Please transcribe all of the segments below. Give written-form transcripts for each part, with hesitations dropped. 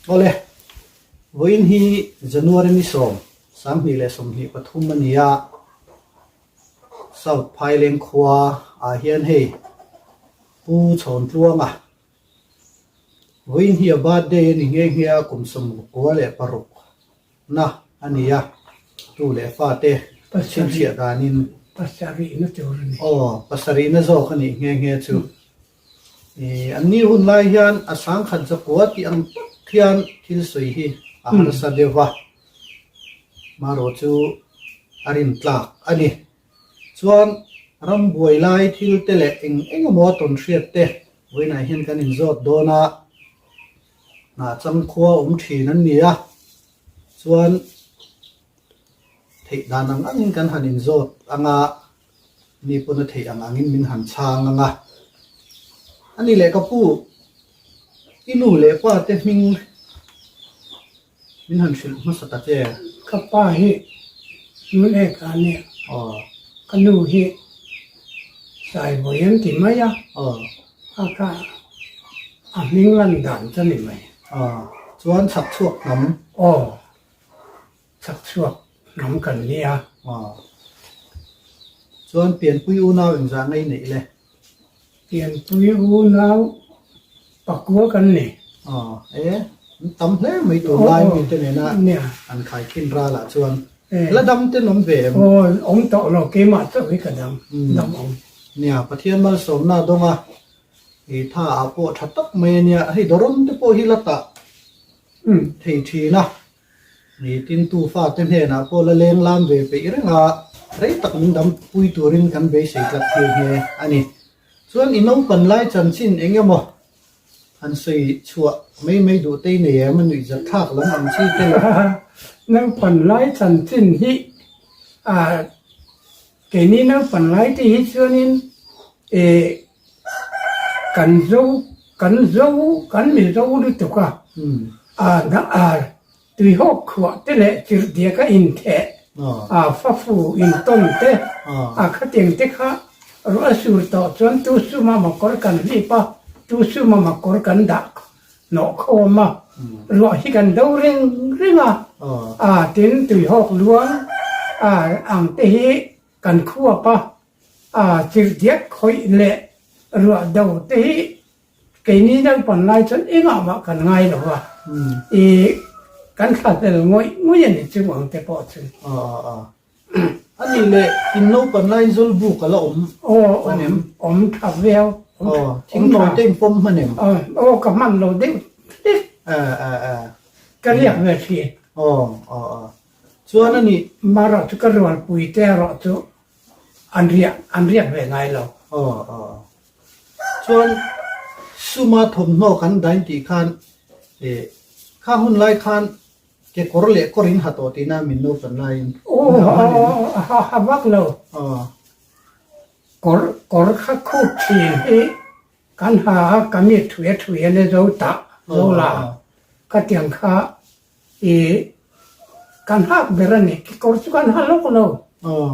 Awle, vawiin hi January ni sawm, 2023 a ni a, South Phaileng khua ah hian hei Pu Chhawntluanga vawiin hi a birthday a ni nghe nghe a, kum 96 na a ni a, tu leh fate chhinchhiah danin Pasarihna tur a ni. Aw, pasarihna zawk a nih nghe nghe chu. An ni hun lai hian a sangkhat zakua tih ang tak hian thil sawi hi a harsa deuh va, marawh chu a rin tlak a ni. Chuan ram buai lai thil te leh eng eng emaw a tawn hriat te vawiinah hian kan inzawt dawn a, hnahchang khua awm thin an ni a, chuan theih dan ang angin kan han inzawt ang a. Mi pawn a theih ang angin min han chhang ang a. A ni leh ka pu, i nu leh pa te hming min han hrilh hmasa ta che. Ka pa hi nun ek a nia. Aw. Ka nu hi Saivawi an ti mai a. Aw. A ka a hming lan dan chu a ni mai. Aw. Chuan chhak chhuak hnam. Aw. Chhak chhuak hnam kan ni a. Aw. Chuan pianpui unau engzah ngei neih le? Pianpui unau pakua kan ni. Aw, e, an tam hle mai tunlai mite nena an khaikhin ralah chuan la dam ten awm ve em? Aw, awm tawh lo, keimah chauh hi ka dam, dam awm. Nia, Pathian malsawmna dawnga i tha ah pawh tha tak mai a nia, hei dawrawm te pawh hi la tah thei thin a. Ni tintu fate hnenah pawh la leng lam ve peih reng a, rei tak min dam pui turin kan beisei tlat nghe nghe a ni. Chuan i naupan lai chanchin eng emaw han sawi chhuah mai mai duh te i nei em a nuih zat thlak lam ang chi te le? Naupan lai chanchin hi ah keini naupan lai te hi chuanin eh Kan zo kan zo kan mizo lutuk a, a tuihawk khuah te leh chirhdiak a intheh, a fafu intawn te, a khatiang te kha ruah a sur tawh chuan tu suma makawr kan hlip a, tu suma makawr kan dah hnawh khawm a, ruah hi kan do reng reng a, a tin tuihawk luang a ang te hi kan khuap a. A chirhdiak khawih leh ruah do te hi keini naupang lai chuan engah mah kan ngai lo a, i kan thlahlel ngawih ngawih a ni chu ang te pawh chu. A nih leh in naupang laiin Zawlbuk a la awm hman em? Awm tha viau. Aw, thing nawi te in pawm hman em? Aw, ka hman lo deuh hlek. Ka riak ve thin. Aw, aw, aw. Chuan a nih. Marawh chu ka rualpui te erawh chu An riak an riak ve ngai lo. Aw aw. Chuan suma thawmhnaw kan dain tih khan eh kha hun lai khan kekawr leh kawr in ha tawh tihna min naupan laiin. Aw ha ha vak lo. Aw. Kawr kawr kha khup thin hi kan ha a ka mi thui a thui a ni zo tah zo la ka tiang kha I kan hak ber a ni, kekawr chu kan ha lawk lo. Aw,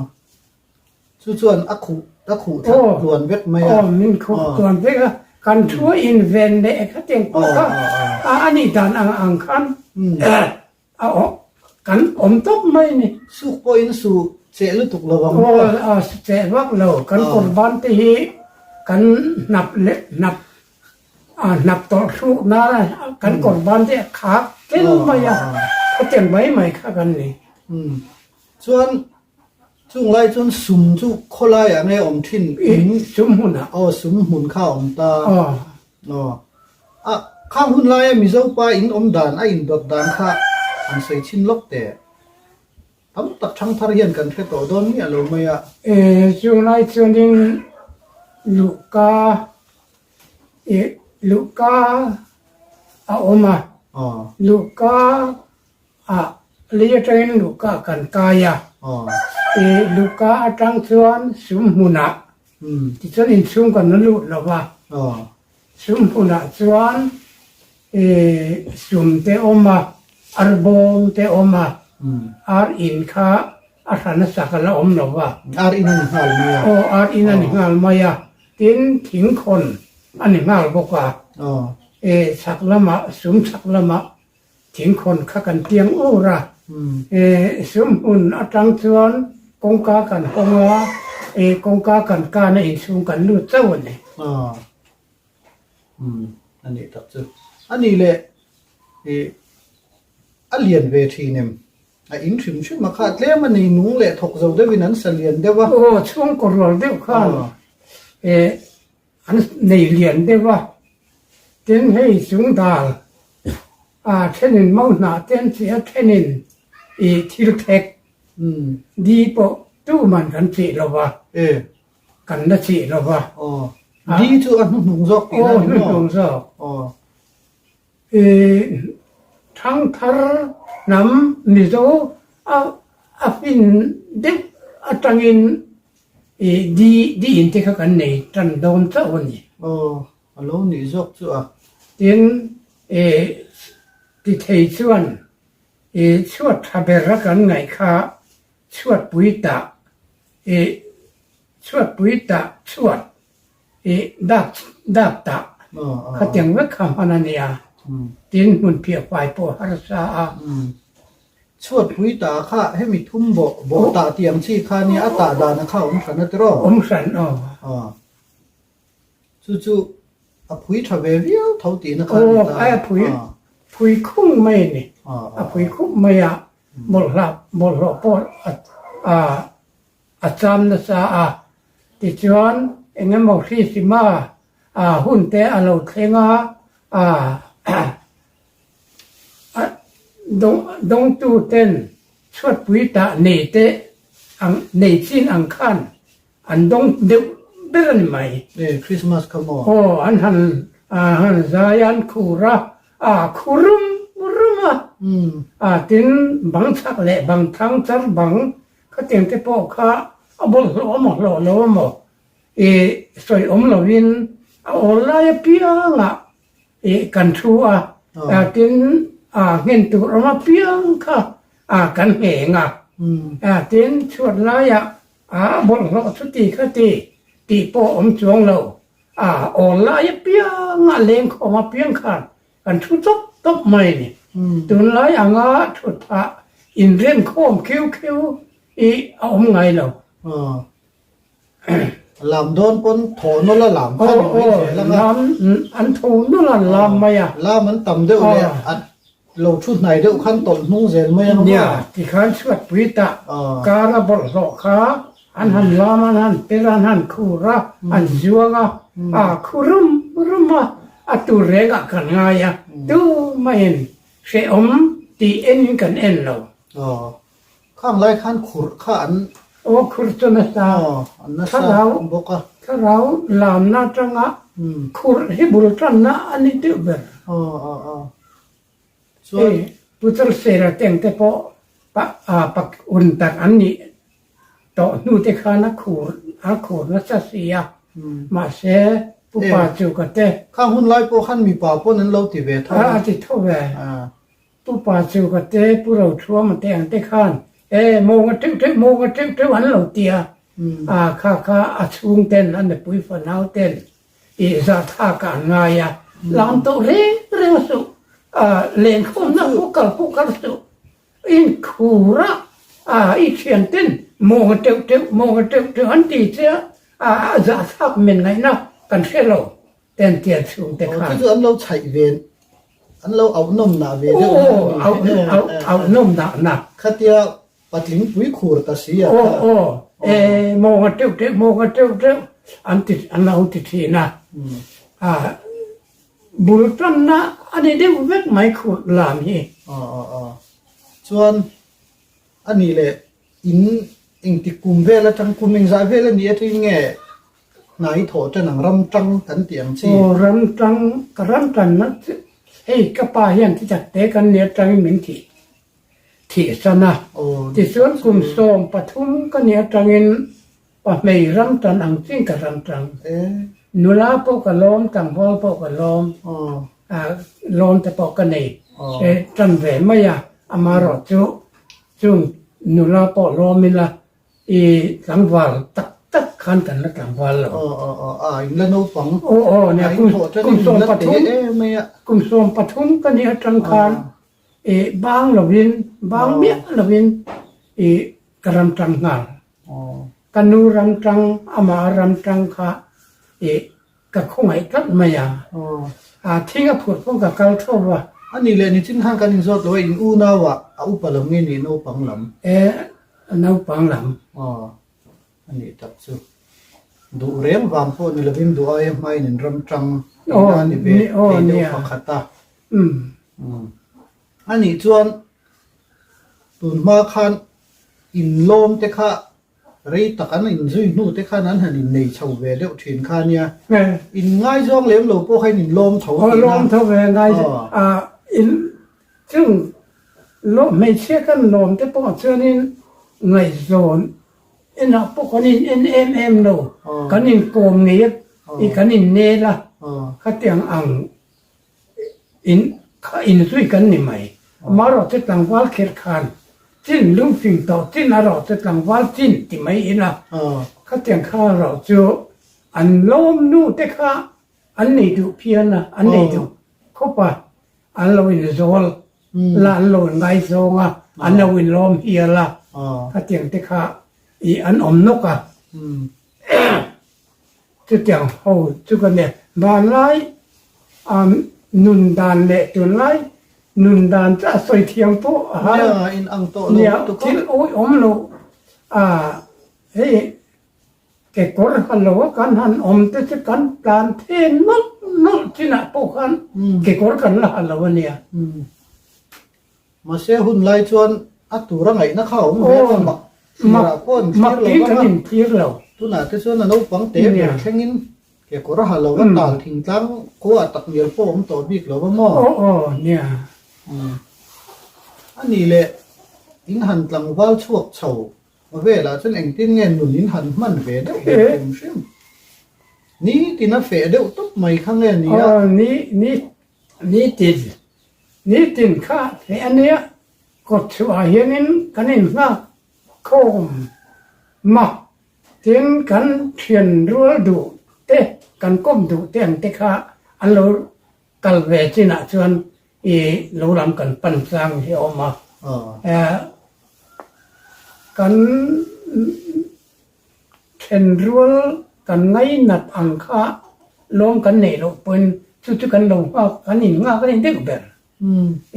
chu chuan a khuh a khuh that tluan vek mai a. Aw, min khuh tluan vek a, kan thu a inven leh khatiang pawh kha a a nih dan ang ang khan a kan awm tawp mai a ni. Suk pawhin su cheh lutuk lo ang. Aw, su cheh vak lo, kan kawr ban te hi kan hnap leh hnap A hnap tawlh hruk nana kan kawr ban te a khak tel mai a, khatiang mai mai kha kan ni. Umm. Chuan chung lai chuan sum chu khawlai ah nge awm thin in? Sum hmun ah. Aw sum hmun kha a awm ta. Aw. Aw. A khang hun laia Mizo pa in awm dan a indawt dan kha an sawi chhin lawk teh. Tam tak thangthar hian kan hre tawh dawn miah lo mai a. E chung lai chuanin luhka I luhka a awm a, luhka ah lei atangin luhka kan kai a, i luhka atang chuan sum hmunah tichuan inchhung kan la lut lo va, sum hmunah chuan i sum te awm a, arbawm te awm a, ar in kha a hran a sak a la awm lo va. Ar in a ni nghal mai a. Aw, ar in a ni nghal mai a. Tin, thingkhawn a ni nghal bawk a. Aw. E, chhak lamah, sum chhak lamah. Thingkhawn kha kan tiang ur a, sumhmun atang chuan kawngka kan hawng a, kawngka kan kan a inchhung kan lut chauh a ni. A nih tak chu. A nih leh a lian ve thin em? A in hrim hrim a kha tlem a nei nung leh thawk zo deuhin an sa lian deuh a. Aw, chhungkaw rual deuh khan An nei lian deuh a, tin hei chung dal a thenin mau hnah te an chih a, thenin ih thil thek di pawh tuman kan chih lo va, kan la chih lo va. Aw, di chu a hnuhnung zawk tihna ni maw? Aw, hnuhnung zawk. Aw. Ih thangthar hnam Mizo a a fin deuh atangin Ih di di in te kha kan nei tan dawn chauh a ni. Aw, a lo nih zawk chu a. Tin, ih ti thei chuan ih chhuat tha ber a kan ngaih kha chhuat pui tah ih chhuat pui tah chhuat ih dak dak tah khatiang vek kha hman a nia. Tin, hmun phiah fai pawh harsa a. Chhuat pui ta kha hemi thum bawh bawh tah tih ang chi kha nia a tah dan a kha awm hran a tiraw? Awm hran aw. Aw. Chu chu a phui tha ve viau tho tihna kha ni ta. Aw a phui phui khung mai a ni. A phui khup mai a bawlhhlawh bawlhhlawh pawh a a a cham nasa a. Tichuan eng emaw hrisima a hun te a lo thleng a a A dawngtu ten chhuatpui tah nei te ang nei chin ang khan an dawng deuh ber a ni mai. E, Christmas kha maw? Aw, an han han zai a, an khur a, a khu rum rum a. A tin bang chhak leh bang thlang char bang khatiang te pawh kha a bawlhhlawh a maw hlawh lo a maw i sawi awm lovin a awl lai apiangah Ih kan thu a, tin nghen tur awm apiang kha kan ngheng a, tin chhuat laiah a bawlhhlawh chuti khati tih pawh awm chuang lo, a awl lai apianga lengkhawm apiang khan kan thu tawp tawp mai a ni. Tunlai anga thut phah inrenkhawm khiu khiu hi a awm ngai lo. Lam dawn pawn thaw nawlh a lam kha ni mai zel ang a. Lam an tho nawlh a lam mai a. Lam an tam deuh leh a lo thu hnai deuh khan tawlh hnung zel mai ang maw? Nia, tikhan chhuat pui tah kar a bawlhhlawh kha an han lam a, an han per a, an han khur a, an zuang a, a khu rum rum a, a tur rengah kan ngai a, tumah-in hrehawm tih enin kan en lo. Khang lai khan khurh kha an. Aw khurh chu nasa. Aw an nasa bawk a. Thlarau lamna atanga khurh hi bul tanna a ni deuh ber. Aw aw aw. Chuan. Hei Pu Chalsera te ang te pawh pak un tak an nih tawh hnu te khan a khur a khur nasa si a. Mahse Pu Pa chu ka te. Khang hun lai pawh khan mipa pawn an lo ti ve tho a. A ti tho ve. Pu Pa chu ka te, Pu Rothuama te ang te khan e mawnga teuh teuh, mawnga teuh teuh an lo ti a, a kha kha a chhung ten, a nupui fanau ten ih zah thlak ah an ngai a, lam tawh reng reng suh, a lenkhawmna pawh kal pawh kal suh, in khur a, a i thian ten mawnga teuh teuh, mawnga teuh teuh an ti che a, a zah thlak men ngaihna kan hre lo. Entir chhungte khan. Aw chu chu an lo chhaih ve, an lo auh nawm nah ve deuh na a ni. Aw auh auh nawm nah na. Khatia patling pui khur ta si a kha. Aw aw e mawnga teuh teuh mawnga teuh teuh an ti an lo ti thin a. A bul tanna a ni deuh vek mai khur lam hi. Aw aw aw chuan a nih leh in engtik kum vel atang kum engzah vel a nih atangin nge Hna i thawh tan ang ram tang kan tih ang chi. Aw ram tang, ka ram tanna chu hei ka pa hian ti tak te kan nia tangin min thih thih san a. Tichuan kum 13 ka nia tangin pahmei ram tan ang chin ka ram tang. Nula pawh ka lawm, tlangval pawh ka lawm, lawm te pawh ka nei tan ve mai a. Amaherawh chu chung nula pawh lawm ila I tlangval tak tak khan kan la tlangval lo. Aw aw aw a in la naupang. Aw aw nia kum 13 kum 13 ka nih atang khan I bang lovin, bang miah lovin i ka ram tang nghal. Ka nu ram tang, amah a ram tang kha i ka khawngaih tlat mai a. A thing a phurh pawh ka kal tho va. A nih leh nichin khan kan inzawt lo a, in unau ah a upa lam nge nih naupang lam? E, naupang lam. Aw, a nih tak chu. Duh reng vang pawh ni lovin duh aia hmain in ram tang tihna a ni ve thei deuh pakhat a. A nih chuan tun hma khan inlawm te kha rei tak an inzui hnu te khan an han innei chho ve deuh thin kha nia. In ngaizawng lem lo pawh kha in inlawm tho tihna. Aw lawm tho ve ngai in chung hmeichhia kan lawm te pawh chuanin ngaihzawn Inah pawh kan in en em em lo, kan in kawm ngei a, i kan in nel a, khatiang ang in kha in zui kan ni mai. Amaherawh chu tlangval kher khan chin lungfing tawh chin erawh chu tlangval chin ti mai ila, khatiang kha erawh chu an lawm nu te kha an nei duh phian a, an nei duh khawp a, an lo in zawl la, an lo in ngaizawng a, an lo in lawm hial a, khatiang te kha ih an awm nawk a, chutiang ho chu ka nia. Vanlai nun dan leh tunlai nun dan chu a sawi thiam pawh a har nia, thil awihawm loh a hei Kekawr ha lo a kan han awm te chu kan tlan then nawlh nawlh chinah pawh khan kekawr kan la ha lo a nia. Mahse hun lai chuan a tura ngaihna kha a awm ve a, mak thlir ah pawh an thlir lo vang a. Kan inthlir lo. Tunah te chuan a naupang te ber thlengin kekawr a ha lo a, tal thingtlang khuaah tak mial pawh a awm tawh bik lo va maw? Aw aw nia. A nih leh in han tlangval chhuak chho Khawvelah chuan engtin nge nun in han hman ve deuh ve hrim hrim? Nitin a feh deuh tawp mai kha nge ni a? Aw, ni, ni, nitin, nitin kha feh a nia, kawt chhuah hianin kan inhnghak khawm ma, tin kan thian rual duh te, kan kawm duh te ang te kha an lo kal ve chinah chuan I lo lam kan pan tlang hi a awm a, kan thenrual kan ngainat ang kha lawm kan neih loh pawhin chu chu kan lo nghak kan in nghak a ni deuh ber.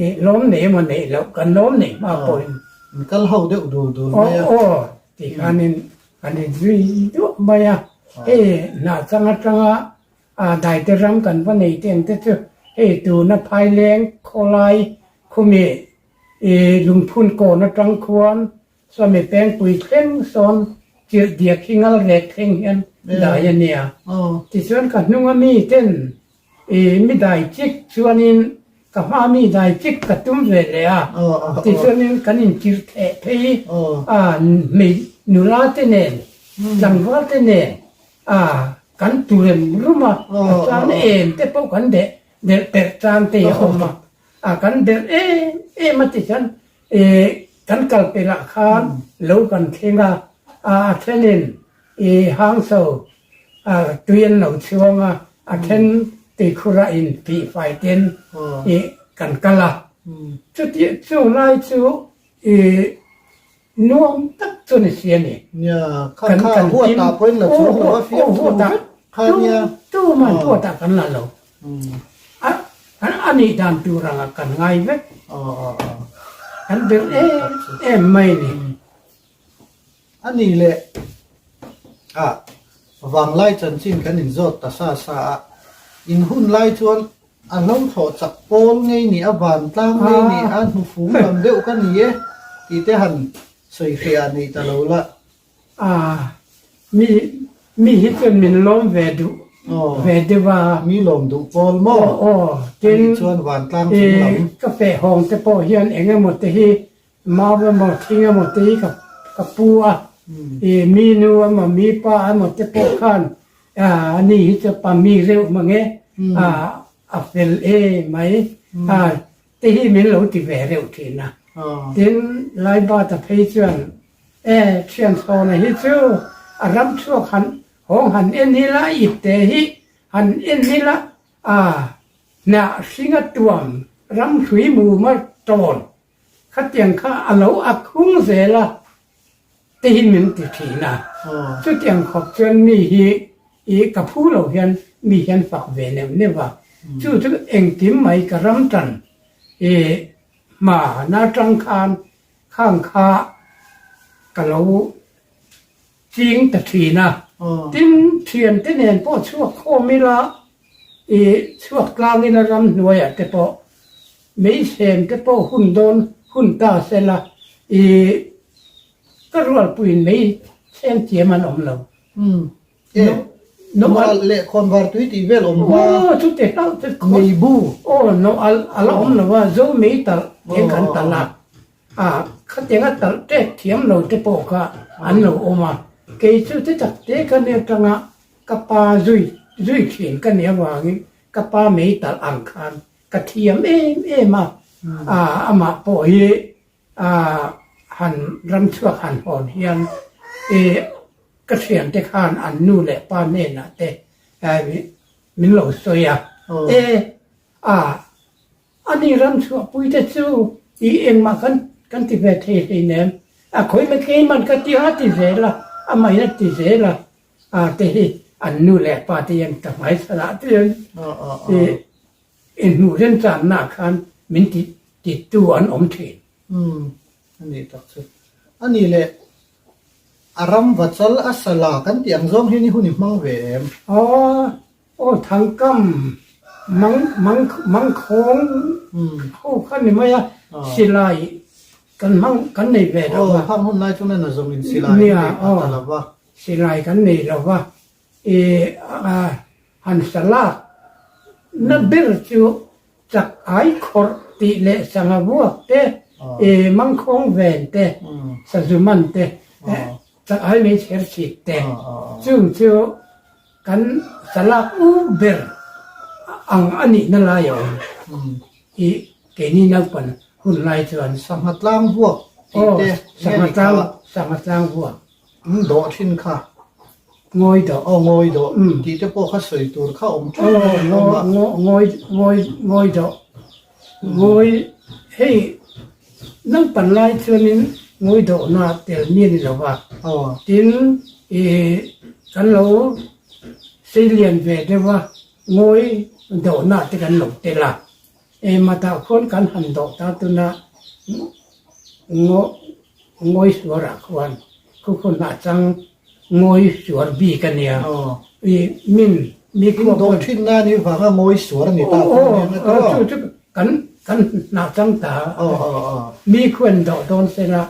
I lawm nei emaw neih loh kan lawm neih hma pawhin. In kal ho deuh dul dul mai a. Aw aw ti khanin kan inzui duah mai a, hei hnahchang atanga A daite ram kan va nei te ang te chu hei tuna Phaileng khawlai khumi i lungphun kawn atang khuan sawmi pengpui thleng sawn chirh diak hi ngal rek thleng hian dai a nia. Tichuan ka hnunga mi ten i mi dai chik chuanin ka hma mi dai chik ka tum ve leh a, tichuanin kan inchirh theh phei a hmei nula te nen tlangval te nen A, kan tu rem rum a, a chang em te pawh kan deh delh perh chang te hi a awm a, a kan delh em em a tichuan ih kan kal pelh ah khan lo kan thleng a, a a thenin ih hangso a tui an lo chhuang a, a then tuikhur ah in phih fai ten ih kan kal a, chuti chung lai chu ih Nuam tak chu ni si a ni. Nia, kha kha huatah pawhin la chuang lo a, fiam thu vek kha nia. Tu man huatah kan la lo. A a nih dan tur anga kan ngai vek. Kan ber em em mai ni. A nih leh a vanglai chanchin kan inzawt ta sa sa a, in hun lai chuan A hlo thlawh chak pawl ngei nih, a vantlang ngei nih, a hnufum lam deuh ka ni e tih te han sawi hriah nei ta lo la. A, mi, mi hi chuan min lawm ve duh ve deuh a. Mi lawm duh pawl maw? Aw, aw, tin, Ani chuan vantlang chung lam. Ka feh hawng te pawh hian eng emaw te hi Mau emaw thing emaw te hi ka pu a, i mi nu emaw mi pa emaw te pawh khan ani hi chu pa mi reuh mang e, a fel e mai te hi min lo ti ve reuh thin a. Tin, Laibata phei chuan e thianchhawna hi chu a ram chhuak han hawng han en ila ipte hi han en ila a hnah hringa tuam ram hrui mum a. Tawn khatiang kha a lo ak hung zel a te hi min ti thin a. Chutiang khawp chuan mi hi i ka phu lo hian mi hian fak ve neuh neuh a. Chu chu engkim mai ka ram tan i hma na tang khan khang kha ka lo ching ta thin a. Tin, thiante nen pawh chhuak khawm ila, i chhuak tlang ila ramhnuaiah te pawh, meisem te pawh hun dawn hun ta sela, i ka rualpuiin mei chhem thiam an awm lo. E, no alh leh khawnvar tui tih vel awm hma. Aw, chute hlauh chu Meibu. Aw, no alh a la awm lo a, zo mei talh eng kan talh a. A, khatianga talh ṭek thiam lo te pawh kha an lo awm a, kei chu ti tak te ka nia tanga ka pa zui zui thin ka nih avangin ka pa mei talh ang khan ka thiam em em a, a amah pawh hi a han ram chhuak han hawn hian i ka thiante khan an nu leh pa hnenah te min lo sawi a, e a Ani ram chhuahpui te chu i engmah kan kan ti ve thei hleinem, a khawih keiman ka ti a ti zel a, amahin a ti zel a, a te hi an nu leh pa te hian ka hmaichhanah te hian i inhmuh remchannaah khan min ti titu an awm thin. Umm, a nih tak chu. A nih leh a ram vachal a sala kan tih ang zawng hian i hun i hmang ve em? Aw, Aw thangkam mang mang mangkhawng ho kha ni mai a, silai kan hmang kan nei ve lo va. Aw khang hun lai chuan a zawng in silai an nei pha ta lo va. Silai kan nei lo va, i han salak na ber chu chak ai khawrh tih leh sangha vuak te, i mangkhawng ven te, sazu man te, chak ai mei chher chhit te, chung chu Kan salak u ber ang a nihna lai a awm i keini naupan hun lai chuan. Sangha tlang vuak tih te nge ni kha? Sangha tlang vuak. In dawh thin kha. Ngawi dawh. Aw ngawi dawh tih te pawh kha sawi tur kha awm teuh mai an awm a. Ngawi ngawi ngawi dawh. Ngawi hei naupan lai chuanin ngawi dawhna tel mi a ni lo va. Tin i kan lo sei lian ve deuh a, ngawi dawhna te kan lo tel a. Engmah tah khuan kan han dawh ta tuna ngaw ngawi suarah khuan khu khu hnah chang Ngawi suar bik a nia. I min mi khuak Dawh thin na ni vanga ngawi suar a ni ta kha nia na tawh. Chu chu kan kan hnah chang ta. Mi khuan dawh dawn se la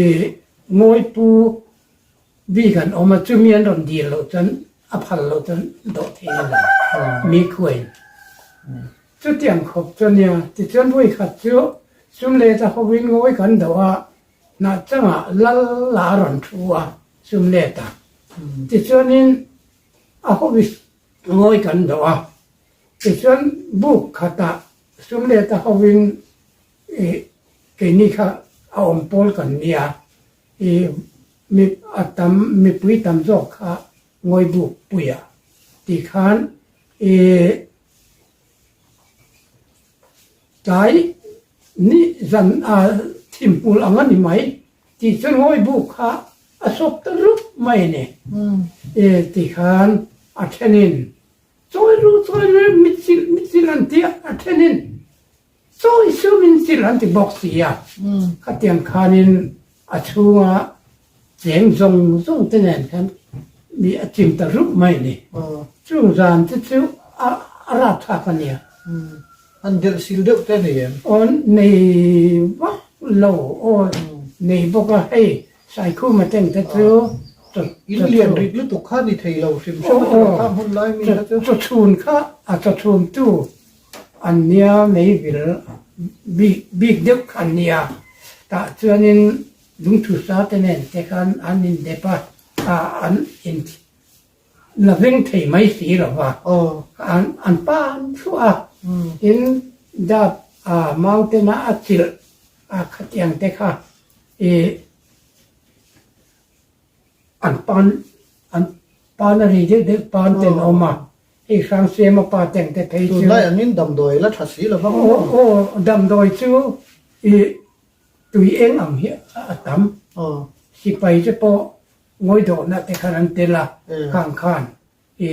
i ngawi pu bik an awm a chumi an rawn dil loh chuan a phal loh chuan dawh thei a ni mi khuain. Chutiang khawp chu a nia. Tichuan vawikhat chu sum leh ta hovin ngawi kan dawh a Hnah changah lal la a rawn thu a, sum let a. Tichuanin a hobby ngawi kan dawh a. Tichuan buk khatah sum let a hovin ih keini kha a awm pawl kan nia, ih mi a tam mipui tam zawk kha ngawi buk puia tikhan ih Tlai ni zan a thimhmul ang a ni mai tih chu ngawi buk kha a sawp ta rup mai a ni. E tikhan a thenin chawi ru chawi ru mit chilh mit chilh an ti a, a thenin chawi su min chilh an ti bawk si a. Khatiang khanin a chhunga cheng zawng zawng te nen khan mi a chim ta rup mai a ni. Chung zan te chu a rapthlak a nia. An delh sil deuh te nei em? Aw nei vak lo aw nei bawk a hei Saikhuma teng te chu chaw In lian rit lutuk kha ni thei lo hrim hrim a tawh khang hun lai mi kha chu. Chaw chhun kha a chaw chhum tu an nia meivil bik bik deuh kha an nia tah chuanin lungthusa te nen te khan an indep a an in La veng thei mai si lo va, an an pa an thluah a, tin dap a mountain a a chilh a khatiang te kha ih an pan an pan a ri deuh deuh pan ten a awm a. Hei Hrangsiama pa teng te phei chu. Tunlai angin damdawi la tha si lo vang aw. Aw, damdawi chu i tui eng ang hi a tam. Sipai te pawh ngawi dawhna te khan an tel a, khang khan i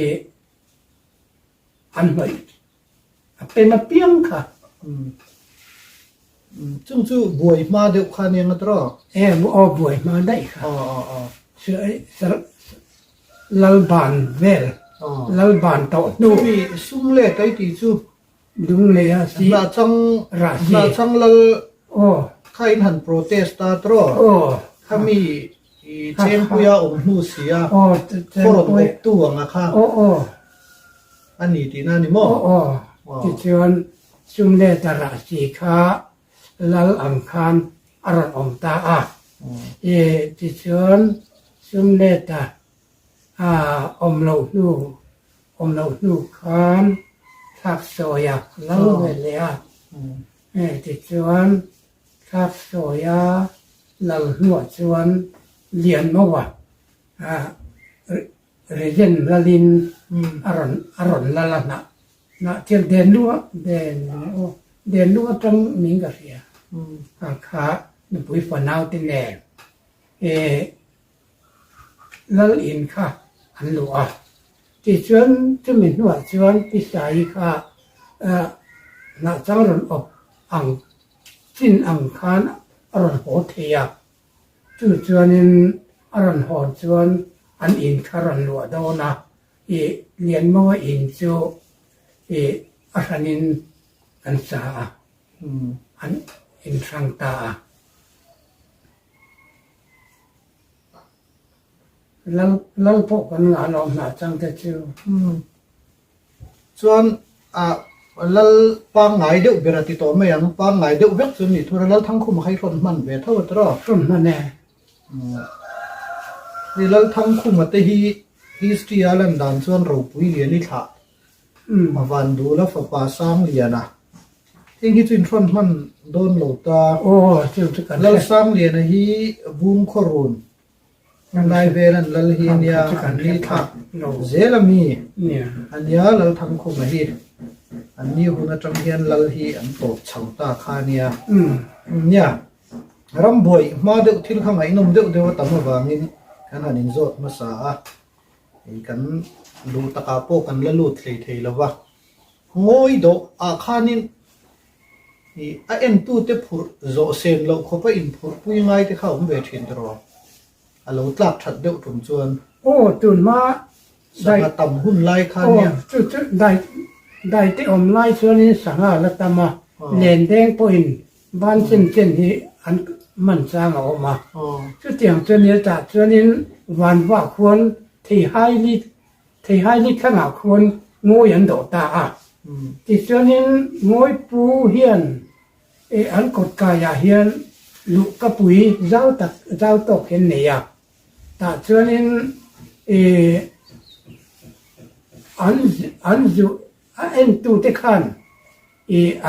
an hnawih a pen apiang kha. Chung chu buai hma deuh kha nia nga tawh? E, aw buai hma daih kha. Lalban vel, Lalban tawh hnu. Chumi sum leh kai tih chu Lunglei a si, Hnahchang, rah si. Hnahchang lal kha in han protest ta tawh? Khami i chengpuia awm hnu si a, khaw rawn awptu anga kha a ni tihna a ni maw? Aw, tichuan sum leh ta rah si kha lal ang khan a rawn awm ta a. I tichuan sum leh ta awm loh hnu awm loh hnu khan thlak sawia lal ve leh a. Tichuan thlak sawia lal hnuah chuan Lianmawa Regent lalin a rawn a rawn lal a hnah hnah thil den lung den aw den lung atang niin ka hria a kha nupui fanau te nen eh lal in kha an luh a tichuan chumi hnuah chuan Pisai kha ah hnah chang rawn awp ang chin ang khan a rawn haw thei a. Chu chuanin a rawn hawn chuan an in kha rawn luah dawn a, i Lianmawa in chu i a hranin an sa a, an inhrang ta a. Lal lal pawh kan ngah lo hnah chang te chu. Chuan a lal pangngai deuh ber a ti tawh mai ang, pangngai deuh vek chu ni thur a, Lalthangkhuma kha i hrawn hman ve tho a tiraw? Hrawn hman e. Hei Lalthangkhuma te hi history a lan dan chuan ropui lian i thlah a van dul a fapa Sangliana heng hi chu in hrawn hman dawn lo ta. Aw chu chu kan hre. Lalsangliana hi Bungkhawrun Hmanlai vel an lal hi ania an ni thlak zel a mi ania Lalthangkhuma hi an ni hun atang hian lal hi an tawp chho ta kha ania nia rambuai hma deuh thil kha ngaihnawm deuh deuh a tam avangin kan han inzawt hmasa a hei kan luh takah pawh kan la lut hlei thei lo va ngawi dawh ah khanin Ih, a entute phurh zawh sen loh khawpa inphurhpui ngai te kha awm ve thin tiraw? A lo tlak that deuh tum chuan. Aw, tunhma dai. Sangha tam hun lai kha nia. Aw, chu chu dai, dai te awm lai chuanin sangha la tam a, len deng pawhin ban chen chen hi an man chang a awm a. Chutiang chuan nia tah chuanin vanvah khuan theihai li Theihai li thlangah khuan ngawi an dawh ta a. Tichuanin ngawi pu hian an kawt kaiah hian luh ka pui zau tak zau tawk hian nei a. Tah chuanin an an zu a entute khan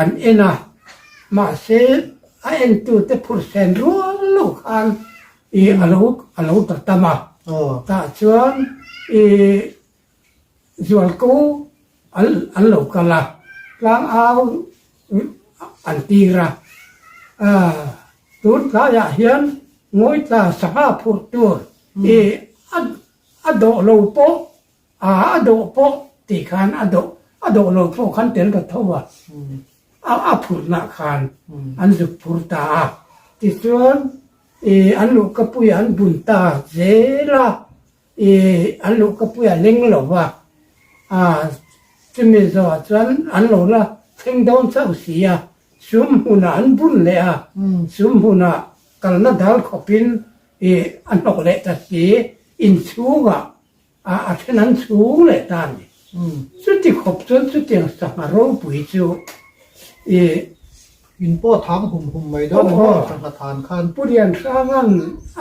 an en a. Mahse a entute phurh sen rual lo khan I a lo a lo ta tam a, tah chuan i zualko an an lo kal a, tlang au an tir a, tun tlaiah hian ngawitla sangha phurh tur i a a dawh lo pawh A a dawh pawh tih khan a dawh a dawh lo pawh khan tel ta tho a, a a phurhnah khan an zuk phur ta a. Tichuan ih an luhkapuiah an bun ta zel a, ih an luhkapuiah leng lo va, a chumi zawhah chuan an lo la thleng dawn chauh si a, sum hmunah an bun leh a, sum hmunah kalna dal khawpin ih a hnawk leh ta si, inchhungah A a then an chhung leh ta a ni. Chuti khawp chuan chutiang sangha ropui chu i. In pawh thang hum hum mai dawn maw sangha than khan. Pu Lianhranga'n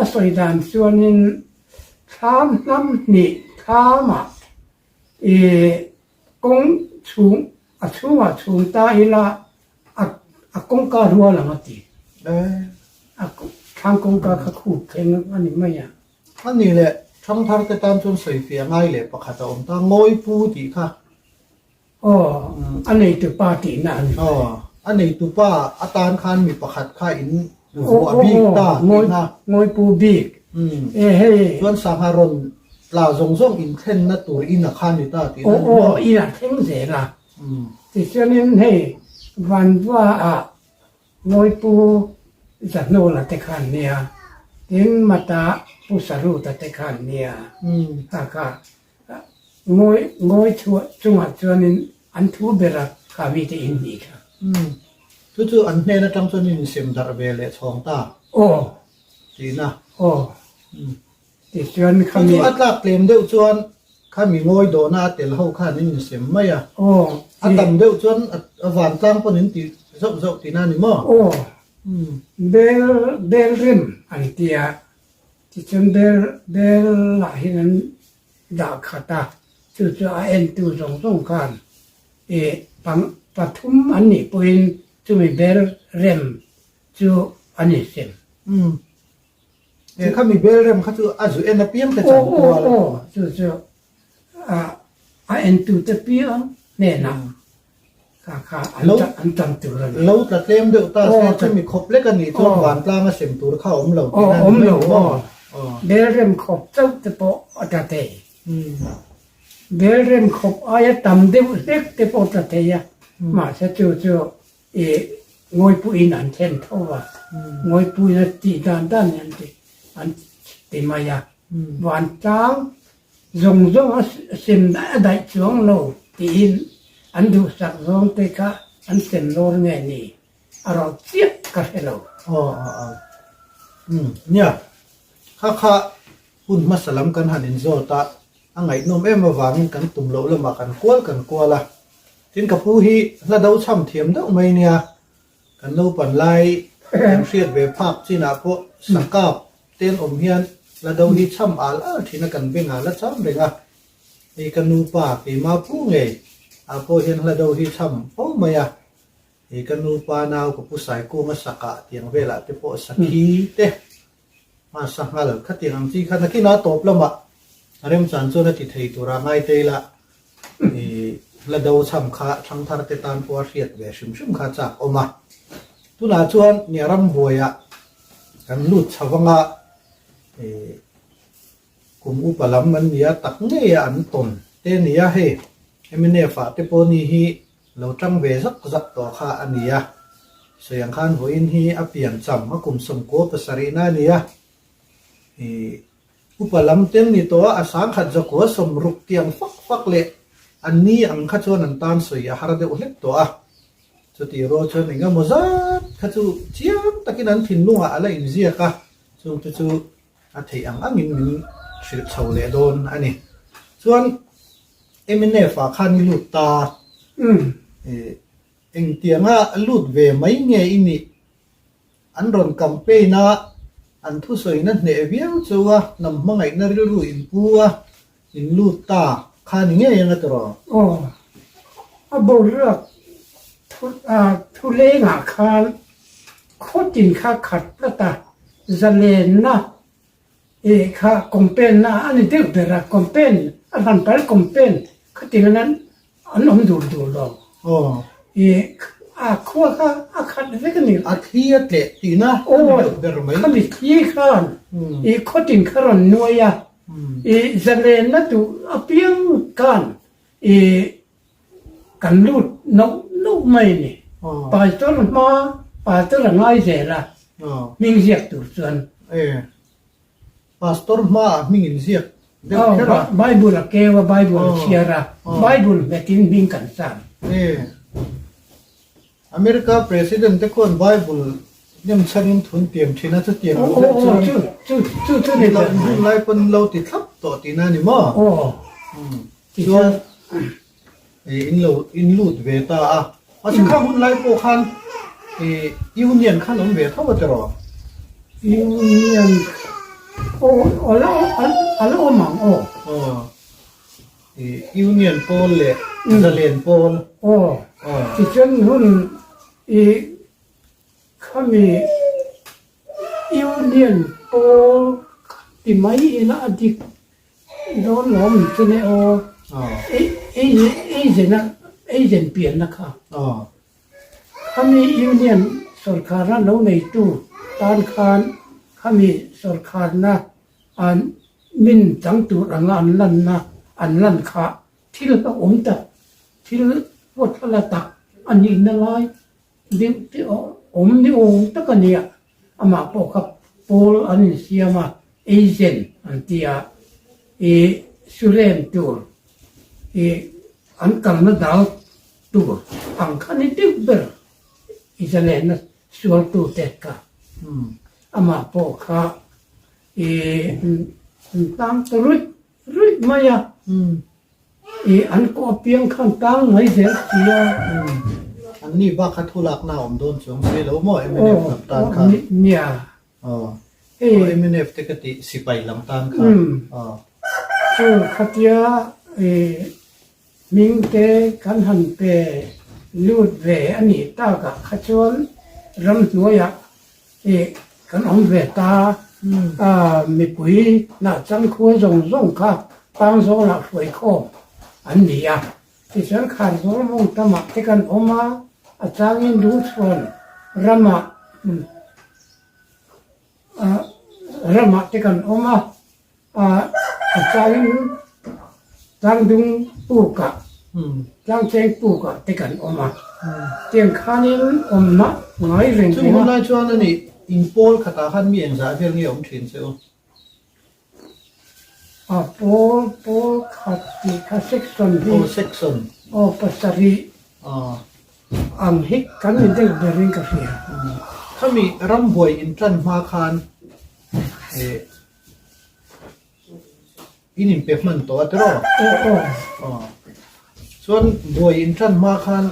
a sawi dan chuanin thlam hnam hnih thlamah i kawng chhung a chhungah chhung ta ila a a kawngka rual ang a ti. A thlam kawngka kha khup thleng a ni mai a. A ni leh, Thangthar te tan chuan sawifiah ngai leh pakhat a awm ta, Ngawipu tih kha. Aw, a neitu pa tihna a ni. Aw, a neitu pa atan khan mi pakhat kha in vuah bik ta tihna. Ngawipu bik. E hei. Chuan sangha rawn tla zawng zawng in thlenna tur in a kha ni ta tihna ni maw? Aw, aw, in a thleng zel a. Tichuanin hei Vanva ah Ngawipu Zahnawla te khan nia, tin Mata Pu Saruta te khan nia, kha kha Ngawi ngawi chhuah chungah chuanin an thu ber a kha mite in hnih kha. Umm. Chu chu an hnen atang chuan in sem darh ve leh chhawng ta. Aw. Tihna. Aw. Umm. Tichuan kha mi. Chu chu a tlak tlem deuh chuan kha mi ngawi dawhna a tel ho khan in insem mai a. Aw. A tam deuh chuan a vantlang pawn in ti zauh zauh tihna a ni maw? Aw. Umm. Bel bel rem an ti a. Tichuan bel bel ah hian an dah khat a, chu chu a entu zawng zawng khan ih pang pathum an nih pawhin chumi bel rem chu an insem. Umm. He khami bel rem kha chu a zu en apiang te chan kual. Aw aw aw chu chu a a entu te piang hnenah kha kha an an chan tur a ni. Lo tla tlem deuh ta se chumi khawp lek a nih chuan vantlang a sem tur kha a awm lo tih na ni mai maw? Aw bel rem khawp chauh te pawh a tla thei. Bel rem khawp aia tam deuh hlek te pawh a tla thei a, mahse chu chu i ngawipuiin an thlen tho a, ngawipuiin a tih dan dan hi an ti an ti mai a, vantlang Zawng zawng a sem a daih chuang lo tiin an duhsak zawng te kha an sem lawr nge ni a rawh chiah ka hre lo. Aw aw aw. Umm nia, kha kha hun hmasa lam kan han inzawt a, a ngaihnawm em avangin kan tum loh lamah kan kual kan kual a. Tin ka pu hi hla do chham thiam deuh mai nia, Kan naupan lai kan hriat ve phak chinah pawh sakap ten awm hian la do hi chham al al thin a kan beng ah la cham reng a, hei ka nupa keima pu ngei ah pawh hian hla do hi chham fo mai a, hei ka nupa nau ka pu Saikunga sakah tiang velah te pawh sakhi te hmasa nghal khatiang ang chi kha nakin a tawp lamah remchan chuan a ti thei tura ngai te ila I la do chham kha thangthar te tan pawh a hriat ve hrim hrim kha chak awm a. Tunah chuan nia rambuaiah kan lut chho anga i kum upa lam an nia tak ngei a an tawn te nia hei mnf ah te pawh ni hi lo tang ve zak zak tawh kha a nia. Sawi ang khan vawiin hi a pian cham a kum 97 na a nia. I Upa lam tel ni tawh a, a 10,100 60 tiang fak fak leh an ni ang kha chuan an tan sawi a har deuh hlek tawh a. Chutih rual chuan eng emaw zat kha chu chiang takin an thinlungah a la inziak a, chungte chu a theih ang angin min hrilh chho leh dawn a ni. Chuan mnf ah khan i lut ta, engtianga lut ve mai nge i nih? An rawn campaign a, an thusawina hneh viau chu a, hnam hmangaihna rilru in pu a, in lut ta kha ni ngei ang a tiraw? Aw, a boruak thu thu lengah khan khawtin kha khat tlat a, zalenna eh kha campaign na a ni deuh ber a, campaign a hlan pal campaign khatin an An awm dur dur lo. Aw. I a khua kha a khat vek a ni. A thli a tleh tihna a ni deuh ber mai. Aw, khami thli khan i khawtin kha rawn nuai a, i zalenna duh apiang khan i kan lut nauh nauh mai a ni. Pastor hma, pastor a ngai zel a, hming ziak tur chuan. E. Pastor hmaah hming in ziak deuh kher a. Bible a keu a, Bible a chhiar a, Bible nghetin hming kan san. E. America President te khuan Bible nem chhanin thun tiam thin a, chutiang ang deuh chuan Chu chu chu ni lo hun lai pawn lo ti thlap tawh tihna a ni maw? Aw. Chuan in lo in lut ve ta a. Mahse kha hun lai pawh khan Union khan awm ve tho a tiraw? Union aw a a la awm ang aw. Aw Union pawl leh Zalen pawl. Aw tichuan hun i khami Union pawl ti mai ila a dik dawn lo awm chu ne aw. Ei ei zena. Agent pianna kha. Khami Union sawrkharna lo neitu tan khan khami sawrkharna an min chang tur anga an lanna an lan kha thil hlauhawm tak, thil huatthlala tak a nihna lai deuh te awm ni awm tak a nia. Amah pawh kha pawl an insiam a, agent an ti a, ih surem tur ih an kalna dal tur ang kha ni deuh ber i zalehna sualtute kha. Amah pawh kha ih an tang ta ruih ruih mai a, ih an kawh apiang khan tang mai zel si a. An ni bak kha thu lakna a awm dawn chuang si lo maw mnf lam tan khan? Nia. Aw. Mnf te ka tih sipai lam tan khan. Aw. Chu khatia ih Hming te kan han pe lut ve a nih takah kha chuan ramhnuaiah ih kan awm ve ta a, mipui hnahchang khua zawng zawng kha Pangzawlah hruai khawm an ni a. Tichuan Kharzawl mawng tamah te kan awm a, a changin Lungchhuan ramah ramah te kan awm a. A changin tlangdung pukah, tlangcheng pukah te kan awm a, tiang khanin awmna ngai reng reng a. Chung hunlai chuan a nih inpawl khatah khan mi engzah vel nge awm thin che u? A pawl pawl khat tih kha section hi. Aw section. Aw pasarih. Ang hi kan ni deuh berin ka hria. Khami rambuai intan hma khan eh In inpe hman tawh a tiraw? Aw aw. Aw. Chuan buai in tan hma khan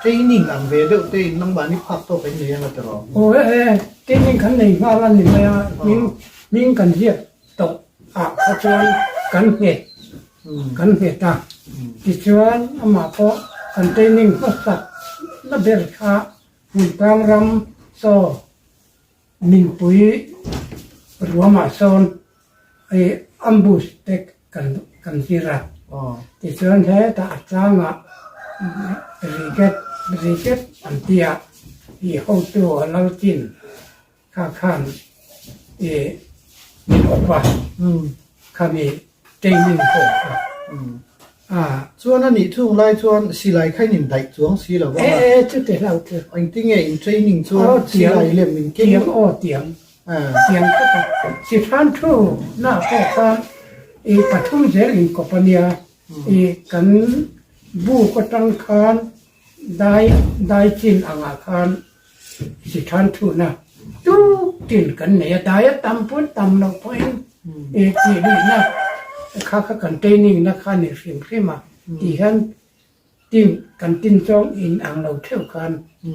training ang ve deuh te in nangmahni phak tawk in nei ang a tiraw? Aw e e, training kan nei nghal a ni mai a, hming hming kan ziak tawh ah kha chuan kan nghet kan nghet a, tichuan amah pawh kan training hmasak na ber kha Hmuntlang ram chaw Minpui ruamah sawn i ambush te kan kan zir a, tichuan hetah a tlangah brigade brigade an ti a, i hotu a lal chin kha khan i min awp a, khami training pawh kha a. Chuan a nih thung lai chuan silai kha in indaih chuang si lo vang a. E e chute hlau chu. Engtinge in training chuan silai lem in keng. Tiang aw tiang. Tiang khawp a. Si hran thu na pawh kha i pathum zel in kawp a nia. I kan buk atang khan dai dai chin angah khan Si than thuna tuk tin kan nei a, dai a tam pawn tam loh pawhin i tih luihna kha kha kan training na kha a ni hrim hrim a tih hian tin kan tin zawng in ang lo theuh khan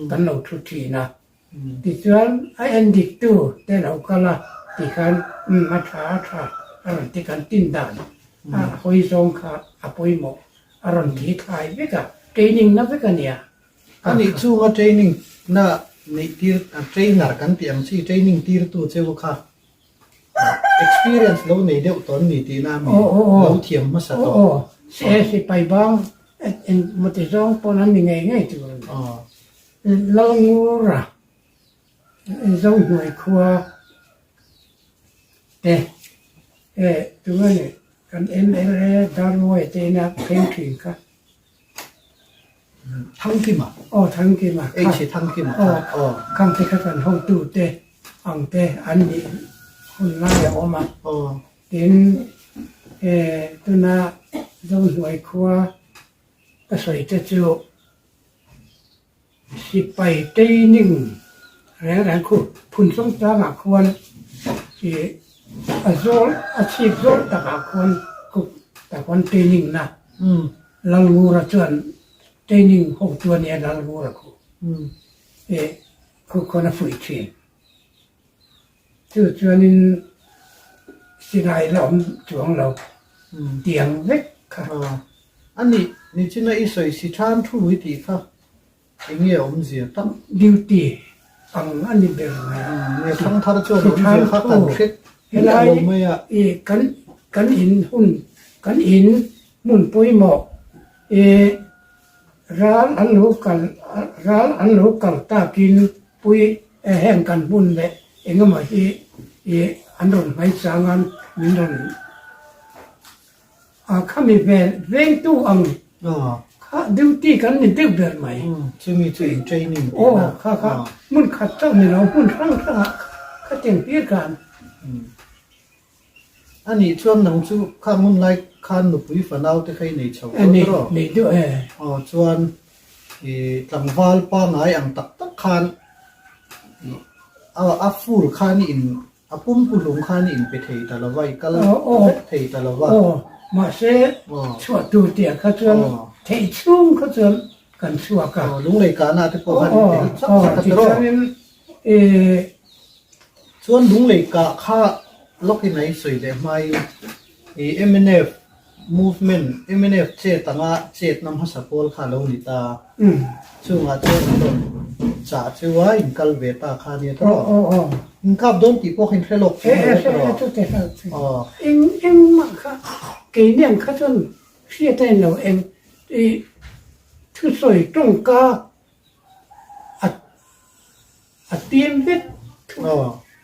kan lo thu thin a. Tichuan a en dik tu te lo kal a ti khan umm a tha a tha a rawn ti kan tin dan a hawi zawng kha a pawimawh a rawn thi thlai vek a, training na vek a nia. A nih chunga training na neih tir trainer kan tih ang chi training tirtu cheu kha experience lo nei deuh tawh an ni tihna ami lo thiam hmasa tawh. Aw aw sipai bang engmawti zawng pawn an ni ngei ngei tur a ni. Lalngura Zohnuai khua te tunge ni kan mla Darmawia te ina pheng thin kha. Thangkima. Aw Thangkima kha. H Thangkima kha. Aw khangte kha kan hotu te ang te an nih hun lai a awm a. Aw. Tin e tuna Zohnuai khua ka sawi te chu Sipai training reng reng khu phun sawng tlangah khuan ih a zawl a chhip zawl takah khuan khu tah khuan training na Lalngura chuan training hotu a nia Lalngura khu ih khu khuan a fuih thin. Chu chuanin silai la awm chuang lo tiang vek kha. A nih, nichina i sawi si than thu i tih kha eng nge awmzia tak? Duty ang a ni ber mai. Nge thangthar chuan awmzia kha kan hre miah lo mai a. Helai kan kan in hun kan in hmun pawimawh i. Ral an lo kal ral an lo kal takin pui heng kan hmun leh engemaw hi ih an rawn hmaichang a min rawn a khami vel vengtu ang kha duty kan ni deuh ber mai. Chumi chu in training tih na. Aw kha kha hmun khat chauh ni lo hmun hrang hrangah khatiang hlir khan. A nih chuan nang chu kha hmun lai khan nupui fanau te kha i nei chho tawh tawh rawh. Nei duh e. Aw chuan i tlangval pangai ang tak tak khan a full khan i in a pumpu hlum khan i inpe thei ta lo va, i kal vek thei ta lo va. Aw mahse chhuah tur tih ah kha chuan theih chhung kha chuan kan chhuak a. Aw lunglei kahna te pawh khan in tel chak chak a tawh rawh. Tichuanin i Chuan lunglei kah kha lawkin a insawi leh hmain i mnf movement, mnf chet anga chetna hmasa pawl kha a lo ni ta. Chungah chuan an rawn chah cheu a, in kal ve ta kha ania tawh rawh. In kap dawn tih pawh kha in hre lawk chu mai a tawh rawh. Aw. Eng engmah kha keiniang kha chuan hriat a inlo eng i thusawi tawngka a A tim vek,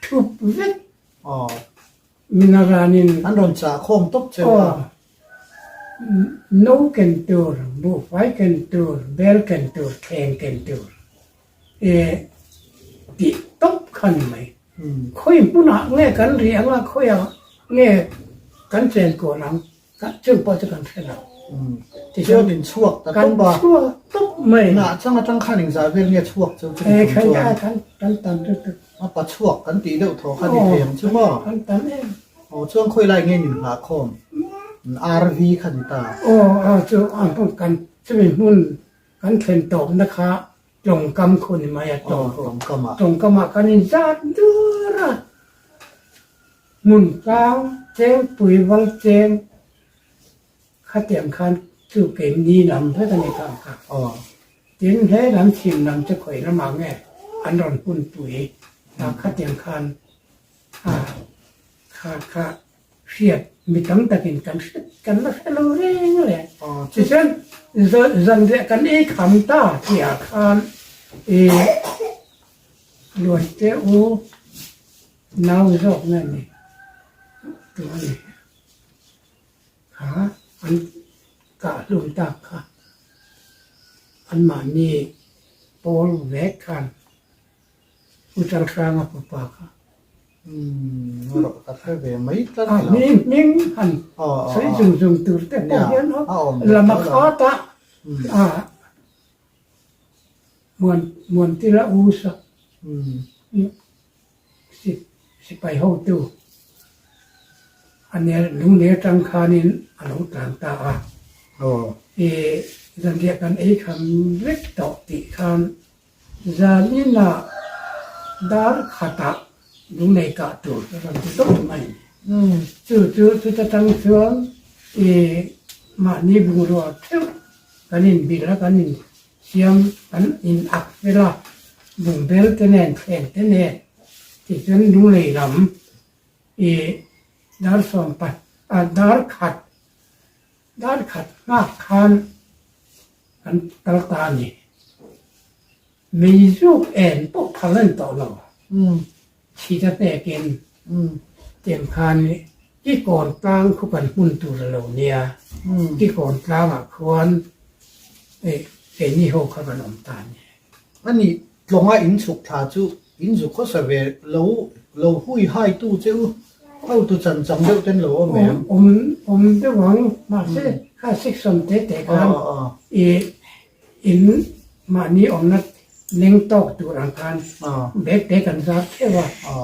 thup vek min a ranin. An rawn chah khawm tawp che u a. No ken tur, buhfai ken tur, bel ken tur, thleng ken tur e tih tawp kha ni mai. Khawi hmunah nge kan ri ang a, khawiah nge kan chen kual ang Chung pawh chu kan hre lo. Tichuan in chhuak ta tawp a. Kan chhuak tawp mai. Nah chang atang khan engzah vel nge chhuak chu chu ni chung chuan. Kan kan tam lutuk. A pa chhuak kan tih deuh thaw kha ni thei ang chu maw? Kan tam em. Aw chuan khawi lai nge in nghah khawm? RV kha ni ta. Aw aw chu ang pawh kan chumi hmun kan thlen tawpna kha tawngkam khu ni mai a tawngkam. Tawngkamah kan inzat dur a. Hmun tlang chengpui val cheng khatiang khan chu keimni lam vek a ni kha ang kha. Tin he lam chhim lam chu khawi lamah nge an rawn hunpui ta khatiang khan a kha kha hriat mi tam takin kan hre kan la hre lo reng reng. Tichuan zanriah kan ei kham ta tihah khan ih Luaite u Nau zawk nge ni tur a ni kha an kah hlum tak kha anmahni pawl vek khan Pu Chalhranga fapa kha a hming hming han sawi zung zung tur te pawh hian lama khat a Muantila u sa Sipai hotu a ner lunglei atang khanin a lo tlan ta a. I zanriah kan ei kham vek tawh tih khan zaninah dar khatah lunglei kah tur a rawn ti tawp mai. Chu chu chuta tang chuan i mahni bungrua theuh kan inbilh a, kan in Siam kan in ak fel a, bungbel te nen thleng te nen tichuan lunglei lam i dar sawm pa ah dar khat dar khat nghak khan kan kal ta a ni. Meizuk en pawh phal a ni tawh lo. Chhit a hnekin tiang khan i kawn tlang khu kan hmun tur a lo nia, i kawn tlangah khuan keini ho kha kan awm ta a ni. A nih tlawnga in chhuk thla chu in zu khawsa ve lo lo hui hai tu che u, hotu chan chang deuh ten lo awm em? Awm awm deuh ang, mahse kha section te te khan i In mahni awmna leng tawk tur ang khan bag te kan zar theuh a,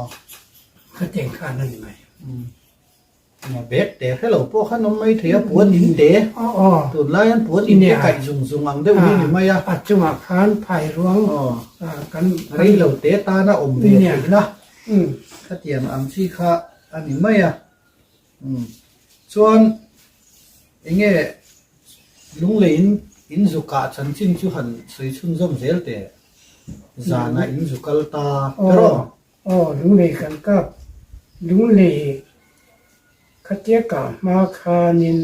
khatiang khan a ni mai. Bag te hre lo pawh khan awm mai thei a, puan in te, tunlai hian puan in te kaih zung zung ang deuh hi a ni mai a. A chungah khan phai ruang kan. Rei lo te tana awm ve theihna khatiang ang chi kha a ni mai a. Chuan enge lunglei in in zu kah chanchin chu han sawi chhunzawm zel teh zanah in zu kal ta tawh. Aw lunglei kan kap lunglei khatia kah hma khanin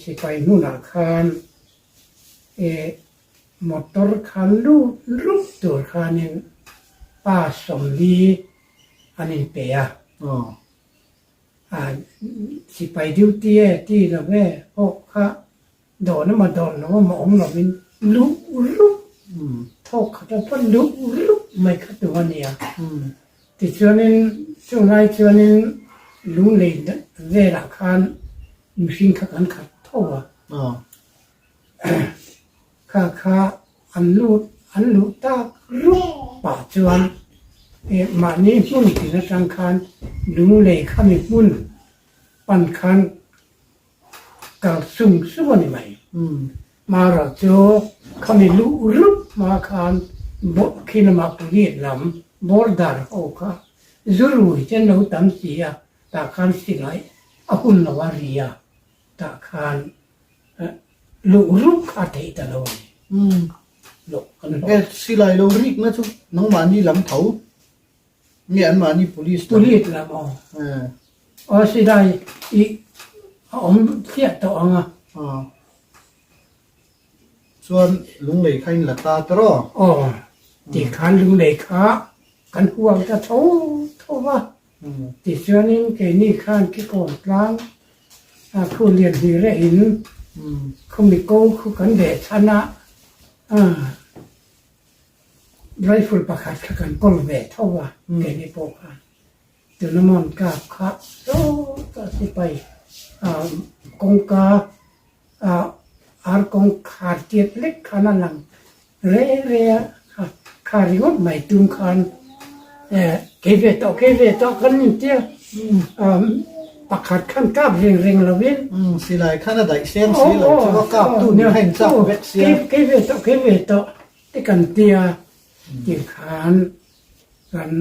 sipai hmunah khan. Motor kha lut rup tur khanin pa 40 an inpe a. Sipai duty e ti lo e pawh kha dawn emaw dawn lo emaw awm lovin luh rup thawk khat a pawn luh rup mai kha tur a ni a. Tichuanin chulai chuanin lunglei velah khan mihring kha kan khat tho a. Kha kha an lut an luh tak rup pah chuan mahni hmun tin atang khan lunglei khami hmun pan khan kal sung sung a ni mai. Marawh chu khami luh rup hma khan khi lamah police lam border ho kha zu rui te an lo tam si a, tah khan silai a hun lo a ri a, tah khan Luh rup kha a theih ta lo a ni. Luh kan hlawh. He silai lo rikna chu nangmahni lam tho nge anmahni police lam? Police lam aw. Aw silai i a awm thliah tawh ang a. Chuan lunglei kha in la ta tawh. Aw tikhan lunglei kha kan huang ta tho tho va. Tichuanin keini khan kikawn tlang a khu lian hnih reh in khumi ko khu kan beh chhan a, rifle pakhat kha kan kawl ve tho a keini pawh khan. Tunamawn kap kha sawtah sipai kawngka ar kawngkhar tiat lek khan a lang re re a, kha ringawt mai tum khan kei ve tawh kei ve tawh kan intia pakhat khan kap reng reng lovin silai khan a daih seng si lo chu a kap tu nih kha inchak vek sia kei ve tawh kei ve tawh te kan tia tih khan kan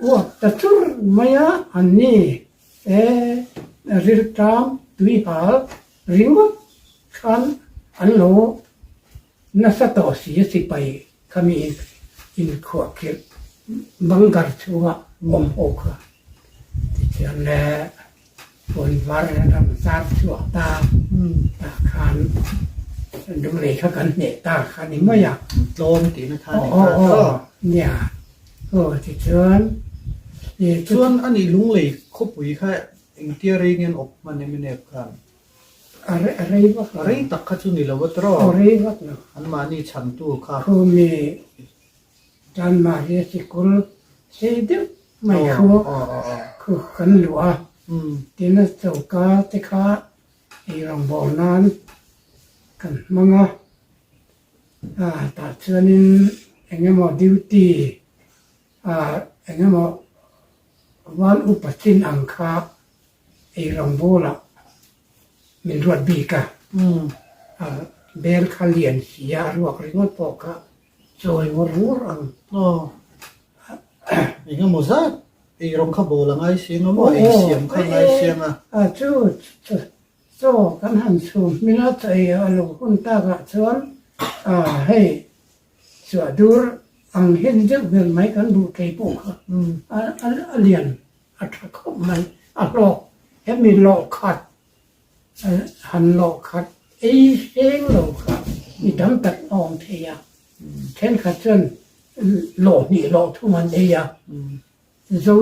uak ta chur mai a an ni E riltam tuihal ringawt khan an lo nasa tawh si a sipai khami inkhuahkhirh bunker chhunga awm ho kha. Tichuan le puan var ram zar chhuak ta tah khan lunglei kha kan hneh ta kha ni mai a. Tlawm tihna kha ni ta tawh. Nia. Aw tichuan i Chuan a nih lunglei khawpui kha engtia rei nge an awp hman em em khan? A rei vak lo. A rei tak kha chu ni lo a tawh. Aw rei vak lo. Anmahni chhantu kha. Khumi Chanmari sikul sei deuh mai khu khu kan luh a. Tin a choka te kha eirawngbawl nan kan hmang a. Tah chuanin eng emaw duty eng emaw val upa chin ang kha ei rawngbawl-ah min ruat bik a, bel kha lian si a, a ruak ringawt pawh kha chawi ngawr ngawr ang. Aw, eng emaw zat ei rawng kha bawl a ngai siang a maw, ei siam kha a ngai siang a. Chu Chaw kan han chhum hming a chaw ei a lo hun takah chuan hei chhuah dur ang hen deuh ber mai kan duh thei pawh kha a lian a tha khawp mai a hlawk hemi lawh khat han lawh khat ei hreng lo kha mi tam tak a awm thei a thenkhat chuan lawh hnih lawh thum an ei a. Zo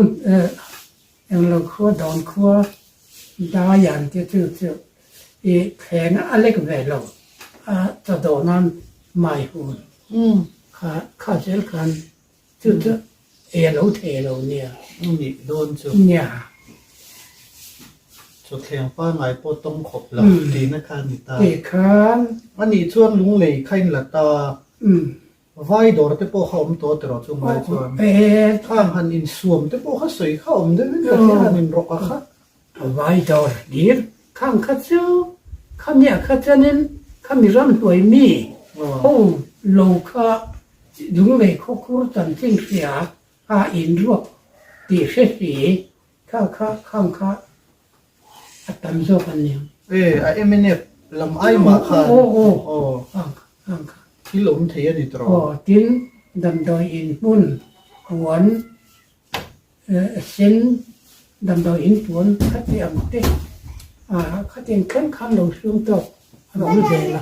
englo khua dawn khua daian te chu chu i thleng a lek ve lo a chaw dawh nan mai hun kha kha zel khan chu chu ei a lo thei lo nia. Nih dawn chu. Nia. Chaw thleng pangngai pawh tawng khawp lo tihna kha a ni ta. Tih khan. A nih chuan lunglei kha in la ta. Vai dawr te pawh kha awm tawh tiraw chu ngai chuan khang han insuam te pawh kha sawi kha awm deuh in ka hria han inrawk a kha. Vai dawr hlir khang kha chu khamiah kha chuanin khami ramhnuai mi ho lo kha lunglei khawkhur chanchin hria a inruak tih hre si kha kha khang kha a tam zawk an ni ang. E, a mnf lam ai mah khan thil awm thei a ni tawh. Aw, tin damdawi in hmun puan sen damdawi in puan khati ang te khatiang thleng khan lo sum tawk an awm zel a.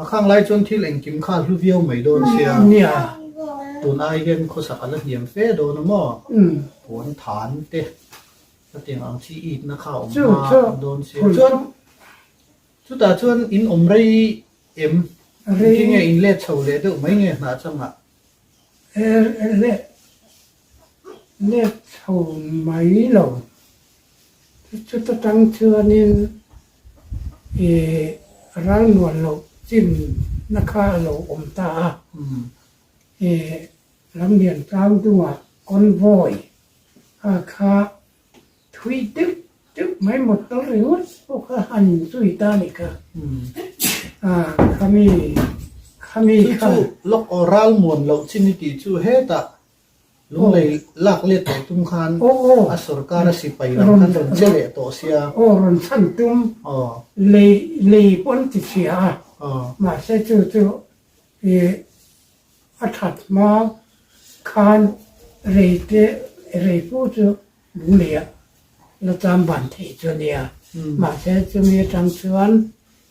A khang lai chuan thil engkim kha a hlu viau mai dawn sia. Nia. Tun ai hian khawsak a la hniam fe dawn a maw? Puan than te hetiang ang chi itna kha a awm hma dawn sia. Chuan chutah chuan in awm rei em? Engtin nge in let chho leh deuh mai nge hnah changah? Let let chho mai lo. Chuta tang chuanin ih ral nuan loh chinna kha a lo awm ta a. Ih Lamlian tlang dungah convoy a kha thui deuh deuh mai motor ringawt pawh kha han inzui ta a nih kha. Khami khami kha. Chu chu lawk aw ral muan loh chin i tih chu hetah Lunglei lak let tawh tum khan a sorkar a sipai lam khan rawn che leh tawh sia. Aw rawn chhan tum lei lei pawh an ti chhia a mahse chu chu ih a that hma khan rei te rei pu chu lungleiah la cham ban theih chu a nia mahse chumi atang chuan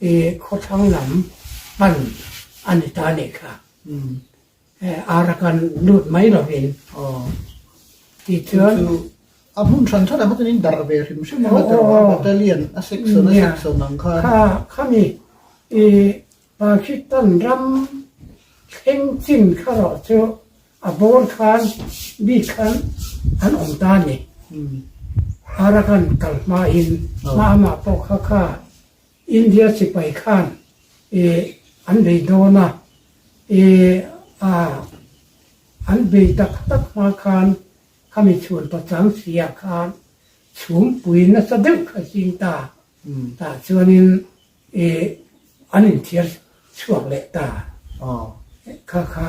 ih khawthlang lam pan a ni ta a nih kha. Arakan lut mai lovin tichuan a hmun hran hran ah kha chuan in darh ve hrim hrim ang a tawh a battalion a section a section ang khan. Kha khami i Pakistan ram thleng chin kha rawh chu a bawr khan bik khan an awm ta a ni. Arakan kal hma in hma amah pawh kha kha India sipai khan i an bei dawn a, i a an bei tak tak hma khan khami chhun pachang sia khan chhumpui nasa deuh kha zing ta, tah chuanin i an inthiar chhuak leh ta, kha kha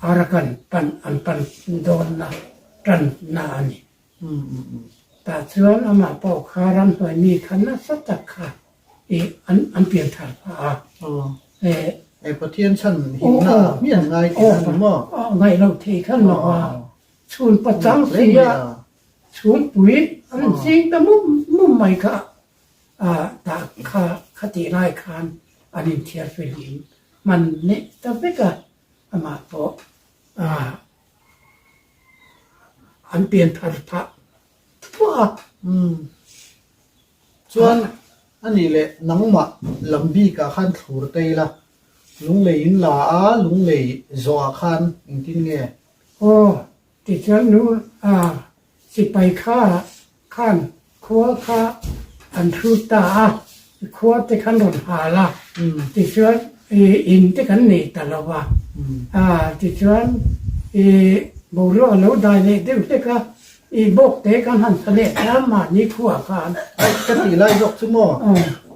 Arakan pan an pan dawnna tanna a ni. Tah chuan amah pawh kha ramhnuai mi kha nasa tak kha i an an pian thar phah a. E Pathian chhan himna ah hmian ngai tih a ni maw? Aw ngaih loh thei khan lo a. Chhun pachang si a chhungpui an zing ta mum mum mai kha a tah kha khatih lai khan an inthiar fihlim hman leh ta vek a amah pawh a An pian thar phah thuah a. Umm. Chuan a nih leh nangmah lam bikah khan thlur ta ila, lunglei in la a, lunglei zawhah khan engtin nge? Aw, tichuan nu a sipai kha khan khua kha an hrut ta a, khua te khan rawn hal a, tichuan in te kan nei ta lo va, tichuan boruak a lo dai leh deuh hlek a, i bawk te kan han sa leh ta mahni khuaah khan. Ka tih lai zawk chu maw,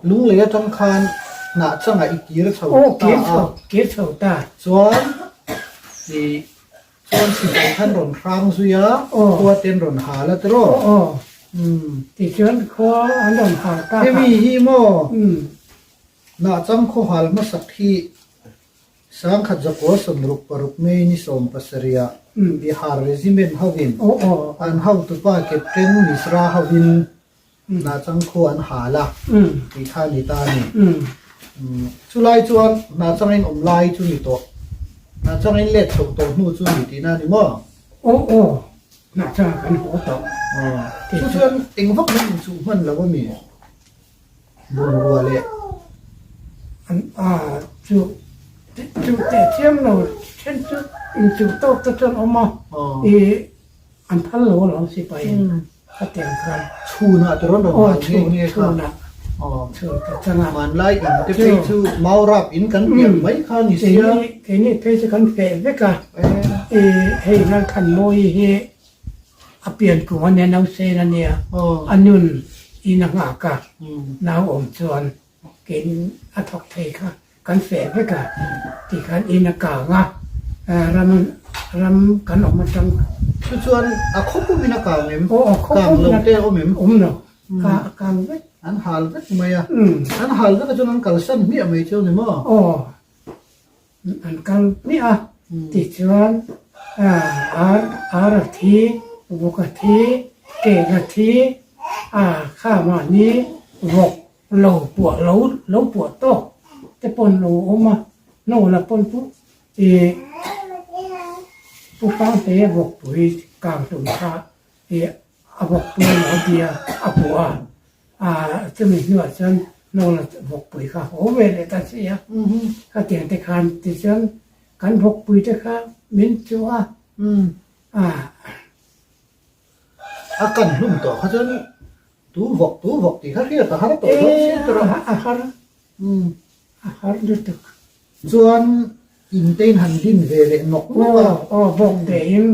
lunglei atang khan hnah changah i kir chho ta a. Aw, kir chho ta. Chuan i Chuan sipai khan rawn hrang zui a, khua te an rawn hal a tiraw? Aw, tichuan khua an rawn hal ta a. Hemi hi maw Nahchang khaw hal hmasak hi 1916 May ni 17 ah Bihar Regiment hovin an hotupa Captain Mishra hovin Hnahchang khua an hal a tih kha a ni ta a ni. Chulai chuan hnahchangin awm lai chu ni tawh. Hnahchangin let chhoh tawh hnu chu ni tihna a ni maw? Aw aw, hnahchangah kan haw tawh. Chu chuan eng vak mai inchuh hman lo a mi? Bungrua leh. An a chu chu teh chiam lo then chu inchuh tawk te chuan awm a, i an phal lo alawm sipai in. Khatiang khan. Chhunah te rawn rawn hal nghe nghe kha. Chhunah. Chhun ka chang a. Hmanlai in te phei chu Maurap in kan pian mai kha ni sia. Keini phei chu kan feh vek a. Hei Lalthanmawii hi a pian kum a nia nausen a nia. A nun in a nghak a. Nau awm chuan kein a thawk thei kha kan feh vek a tikhan in a kang a, ram ram kan awm atang. Chu chuan a khaw pum in a kang em? Aw a khaw pum in a kang lo te awm em? Awm lo, ka a kang vek. An hal vek mai a, an hal vek a chuan an kalsan hmiah mai chu ni maw? Aw an kal hmiah a, tichuan ar ar a thi, vawk a thi, kel a thi, a kha mahni vawk lo puah lo lo puah tawk. te pawn lo awm a, Hnawla pawn pu ih Pu Hrangte vawkpui kang hlum kha ih a vawkpui a lo bia a puah a, ah chumi hnuah chuan Hnawla vawkpui kha haw ve leh ta si a, khatiang te khan tichuan kan vawkpui te kha min chuh a, ah. A kan hlum tawh kha chuan tu vawk tu vawk tih kha hriat a har tawh dawn si tur a. A har a har lutuk. Chuan in te in han din ve leh nawk nawk a. Aw aw vawk te in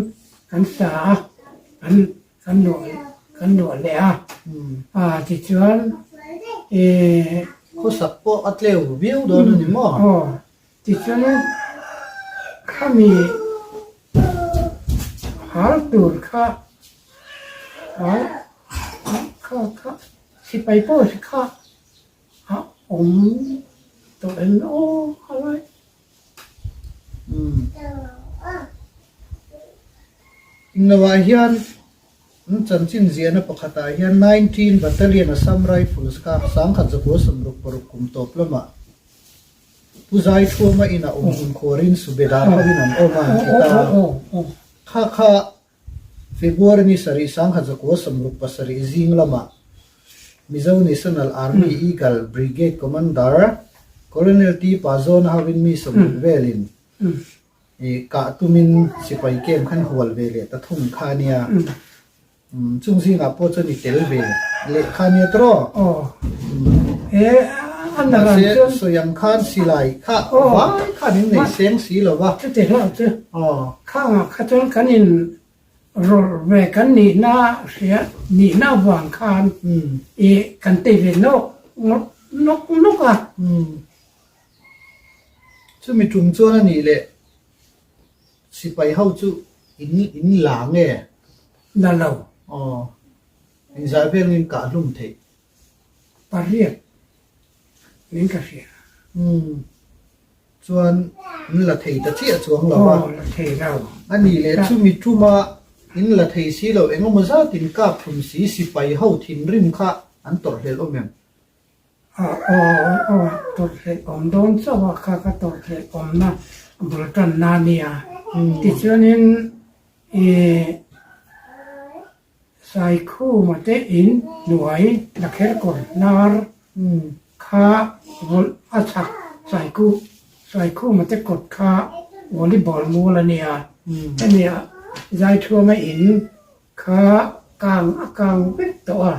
kan sa a kan kan luah kan luah leh a a tichuan eh. Khawsak pawh a tleu viau dawn a ni maw? Aw Tichuan khami hal tur kha hal kha kha sipai pawh kha a awm tawh em aw halai. Inloah hian an chanchin ziahna pakhatah hian 19 Battalion Assam Rifles kha 1916 kum tawp lamah Pu Zaithuama inah awm hun khuarin Subedar hovin an awm a an ti ta. Kha kha February ni sarih 1967 zing lamah Mizo National Army Eagle Brigade Commander Colonel T Pazawna hovin mi 60 velin kah tumin sipai camp khan hual ve leh ta thung kha a nia. Chung zingah pawh chuan i tel ve leh kha nia tawh. Aw. He a naran chuan. Mahse sawi ang khan silai kha vai khan in nei seng si lo va. Chuti hlauh chu. Aw. Khangah kha chuan kan in rawlh ve kan nihna hria nihna avang khan i kan tei ve nawk nawk nawk nawk a. Chumi tum chuan a nih leh Sipai ho chu in in la nge? La lo. Aw. Engzah vel in kah hlum theih? Pariat in ka hria. Umm. Chuan in la thei ta chiah chuang lo a. Aw, la thei lo. A nih leh chumi tuma in la thei si lo engemaw zat in kap hlum si sipai ho thinrim kha an tawrh hlelh awm em? Aw aw tawrhhlelh awm dawn chauh a kha ka tawrhhlelh awmna bul tanna a nia. Tichuanin ih Saikhuma te in hnuai Lakherkawr hnar kha vawlh a chhak Saikhu Saikhuma te kawt kha volleyball mual a nia. Hemi ah Zaithuama in Kha kang a kang vek tawh a,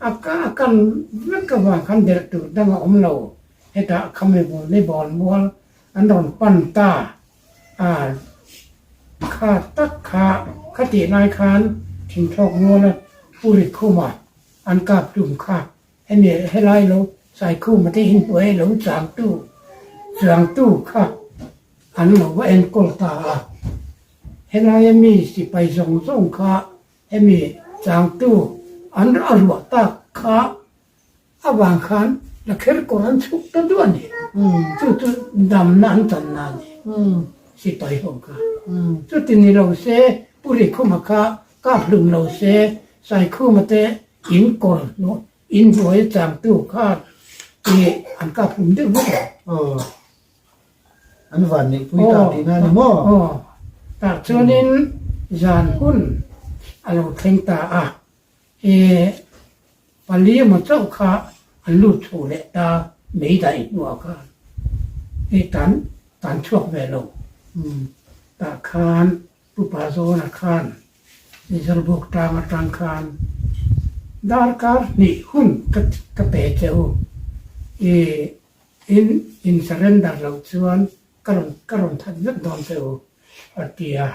a a kan vek avang khan derh tur dang a awm lo. Hetah khami volleyball mual an rawn pan ta a, kha tak kha khatih lai khan thingthlawk muala Pu Rikhuma an kap tum kha hemi helai lo Saikhuma te inhnuai lo changtu chuangtu kha an lo va enkawl ta a. Helaia mi sipai zawng zawng kha hemi changtu an a ruah tak kha avang khan la kher kawr an chhuk ta duah a ni. Chu chu damna an channa a ni sipai ho kha. Chuti ni lo se Pu Rikhuma kha kap hlum lo se Saikhuma te in kawr hnawh in hnuai changtu khan ih an kap hlum deuh vek ang. An van neih pui ta tihna a ni maw? Aw, tah chuanin zan hun a lo thleng ta a, e pali emaw chauh kha an lut chho leh ta mei daih hnuah khan e tan tan chhuak ve lo. Tah khan Pu Pazawna khan Zawlbuk tlang atang khan darkar hnih hun ka ka pe che u e In in surrender loh chuan ka rawn ka rawn that vek dawn che u a ti a,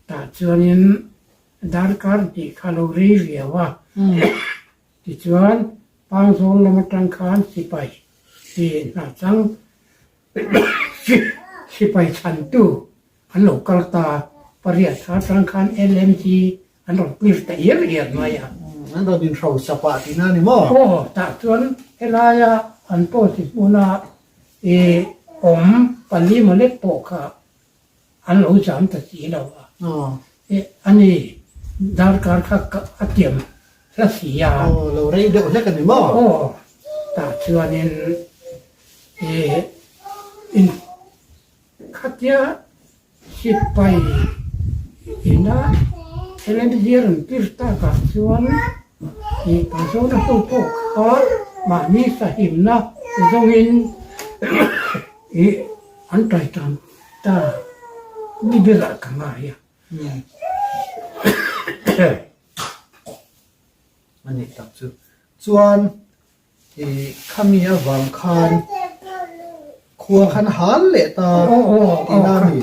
tah chuanin darkar hnih kha lo rei riau a, tichuan Pangzawl lam atang khan sipai tih hna chang sipai chhantu An lo kal ta, pariat kha atang khan LMG an rawn clear ta iar iar mai a. An rawn inhro sap ah tihna a ni maw? Aw, tah chuan helaia an post hmuna i awm pali maw lek pawh kha an lo zam ta si lo a. I ani darkar kha a tiam hla si a. Aw, lo rei deuh hlek a ni maw? Aw, tah chuanin i. Khatia sipai ina LNG a rawn tir takah chuan ih Pangzawna ho pawh kha mahni sahimna zawngin ih an taitan ta ni berah ka ngai a. A nih tak chu. Chuan I khami avang khan khua khan hal leh ta tihna a ni.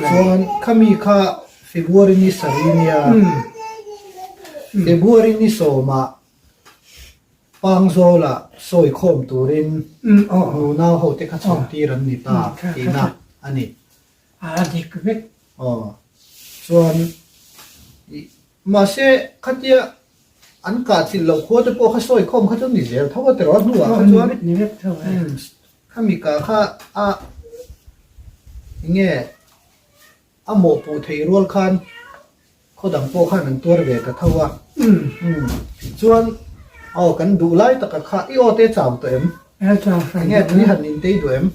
Chuan khami kha February ni sarih nia February ni sawmah Pangzawla sawi khawm turin nunau hote kha chhawm tir an ni ta tihna a ni. A dik vek. Aw. Chuan i mahse khatia an kah chilh loh khua te pawh kha sawi khawm kha chu ni zel tho a tiraw a hnuah kha chuan. Ni vek tho e. Khami kah kha a enge a mawhpuh theih rual khan khaw dang pawh khan an tuar ve ta tho a. Chuan aw kan duh lai taka kha i aw te chau tawh em? Enge tui han intei duh em?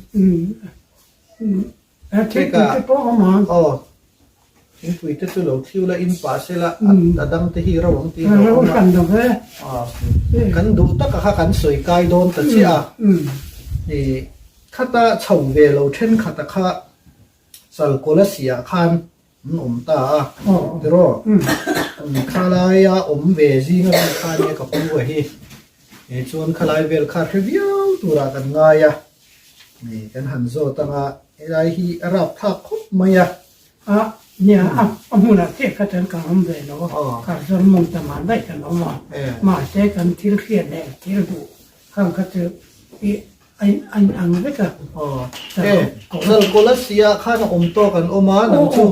Thingpui te pawh a awm ang. Aw, thingpui te chu lo thliu la in pah se la, a dang te hi ro ang tih a ro hran lo ve. Kan duh taka kha kan sawi kai dawn ta chiah a. I khata chho ve lo thenkhat a kha Chalkawla siah khan an awm ta a, tiraw? Khalaia awm ve zinga mi kha nia ka pu a hi. Chuan khalai vel kha hre viau turah kan ngai a. Kan han zawt anga helai hi a rap thlak khawp mai a. A, nia, a hmunah chiah kha chuan kan awm ve lo a, kar chuan mawng tam ah daih kan awm a, mahse kan thil hriat leh thil hmuh khang kha chu i a in ang vek a. E, Chalkawlasi ah khan a awm tawk an awm a, nang chu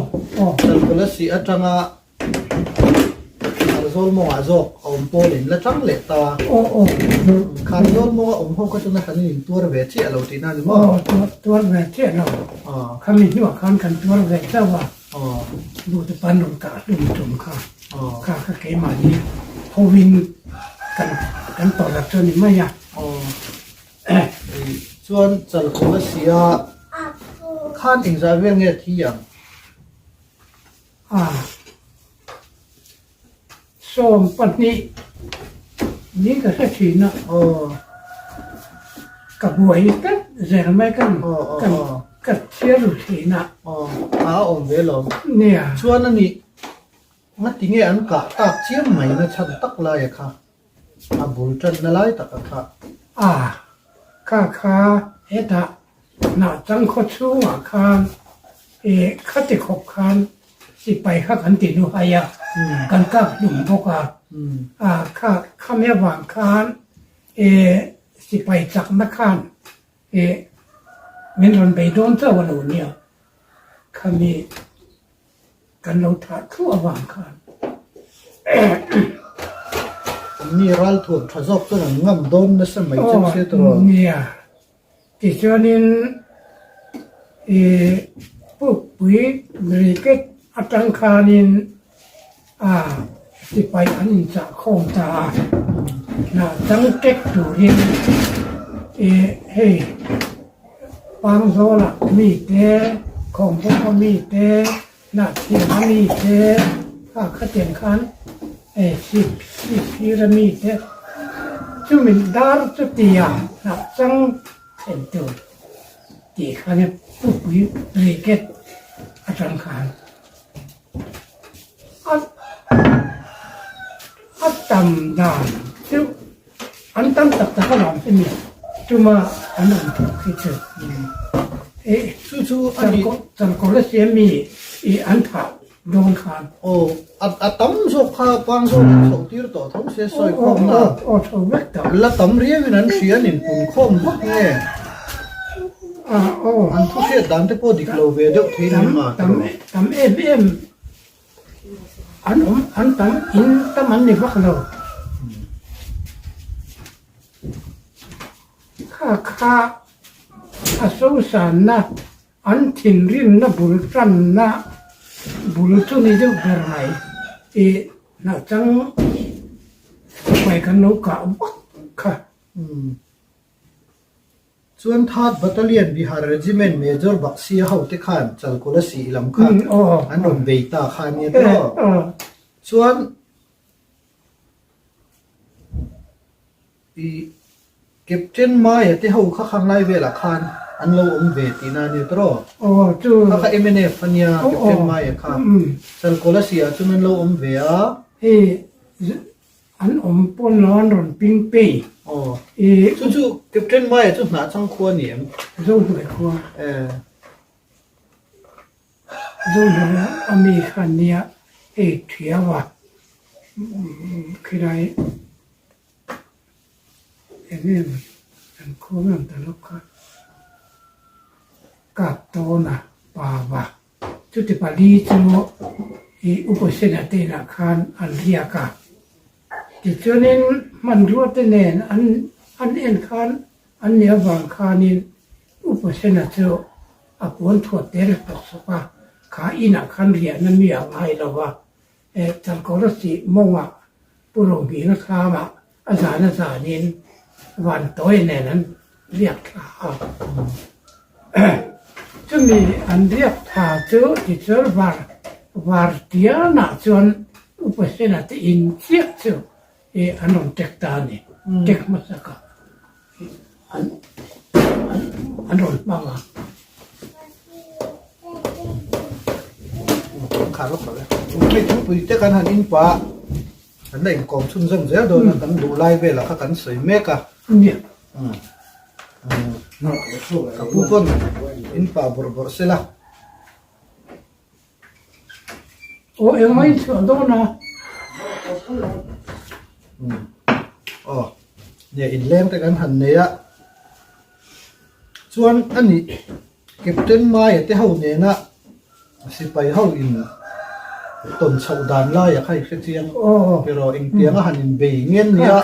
Chalkawlasi atanga Kharzawl mawngah zawk a awm pawl in la tang leh ta. Kharzawl mawnga awm ho kha chu nasa in tuar ve chiah lo tihna a ni maw? Aw, tuar ve chiah lo. Khami hnuah khan kan tuar ve chauh a. Duhte pan rawn kah hlum tum kha. Kha kha keimahni hovin kan kan tawrh chu a ni mai a. Chuan Chalkawla sia khan engzah vel nge thi ang? A 12 ni ka hre thin a, ka buai tlat zel mai kan ka chhiar ru thin a. A awm ve lo. Nia. Chuan a nih ngati nge an kah tak chiam mai na chhan tak lai a kha a bul tan na lai tak a kha. A kha kha hetah Hnahchang khaw chhungah khan ih khati khawp khan sipai kha kan ti nu hai a, kan kak hlum bawk a, a kha khami avang khan ih sipai chakna khan ih min rawn bei dawn chauh a lo nia, khami kan lo thah thluah avang khan. Mi ralthuam tha zawk chuan an ngam dawn nasa mai cheu se tawh. Nia. Tichuanin i pukpui brigade atang khanin a sipai an inchah khawm ta a, hnah chang tek turin i hei Pangzawla mite, Khawmbawka mite, Hnahthiama mite kha khatiang khan Sihphira mite chumi dar chutia hnah chang thlen tur tih khan pupui brigade atang khan a tam dan chu an tam tak tak avang te mi tuma an rawn thawk hi chu Chu chu a ni. Changkawla siam mi an thah Dawn khan. Aw, a tam zawk kha pang zawk an chhoh tir tawh tho se sawi khawm na. Aw, chho vek tawh. La tam riau in an hria an inpun khawm vak nge. Aw. An thu hriat dan te pawh dik lo ve deuh thei ni ma. Tam, tam em em an awm, an tam in tam an ni vak lo. Kha kha a sosanna An thinrimna bul tanna bul chu ni deuh ber mai i hnahchang sipai kan lo kah vak kha. Chuan Third Battalion Bihar Regiment Major Baksia hote khan Chalkawla sih lam kha an rawn bei ta kha ania tawh. Chuan i Captain Maia te ho kha khanglai velah khan an lo awm ve tihna ania tawh. Kha kha mnf ania Captain Maia kha Chalkawla sih ah chuan an lo awm ve a. An awm pawn lo an rawn ping pei. Aw. I. Chu chu Captain Maia chu hnah chang khua ni em? Zohnuai khua. Eh. Zohnuai a a mi kha nia hei thiau a khilai eng em an khua nge an ta lawk kha kap tawn a pa va. Chuti pali chu i Upa Sena te inah khan an riak a. Tichuanin hmanrua te nen an an en khan an nih avang khanin Upa Sena chu a puan thuat te rek tawk sawk a, kha inah khan riahna mi a ngai lo va. Chalkawrasi mawngah Pu Rohminga thlamah A zan a zanin vantawi nen an riak thla a. Chumi an riak thla chu tichuan var var tianah chuan Upa Sena te in chiah chu an rawn tek ta a ni. Tek hmasak a an an rawn hmang a. Thingpui te kan han in pah. Kan la inkawm chhunzawm zel dawn a, kan duh lai velah kha kan sawi mek a. Ka pu pawn in pah bawrh bawrh se la. Aw engmah in chhuah dawn a. Aw nia inleng te kan han nei a. Chuan ani Captain Maia te ho nena Sipai ho in tawn chhoh dan laia kha i hre chiang erawh engtianga han in bei ngen nia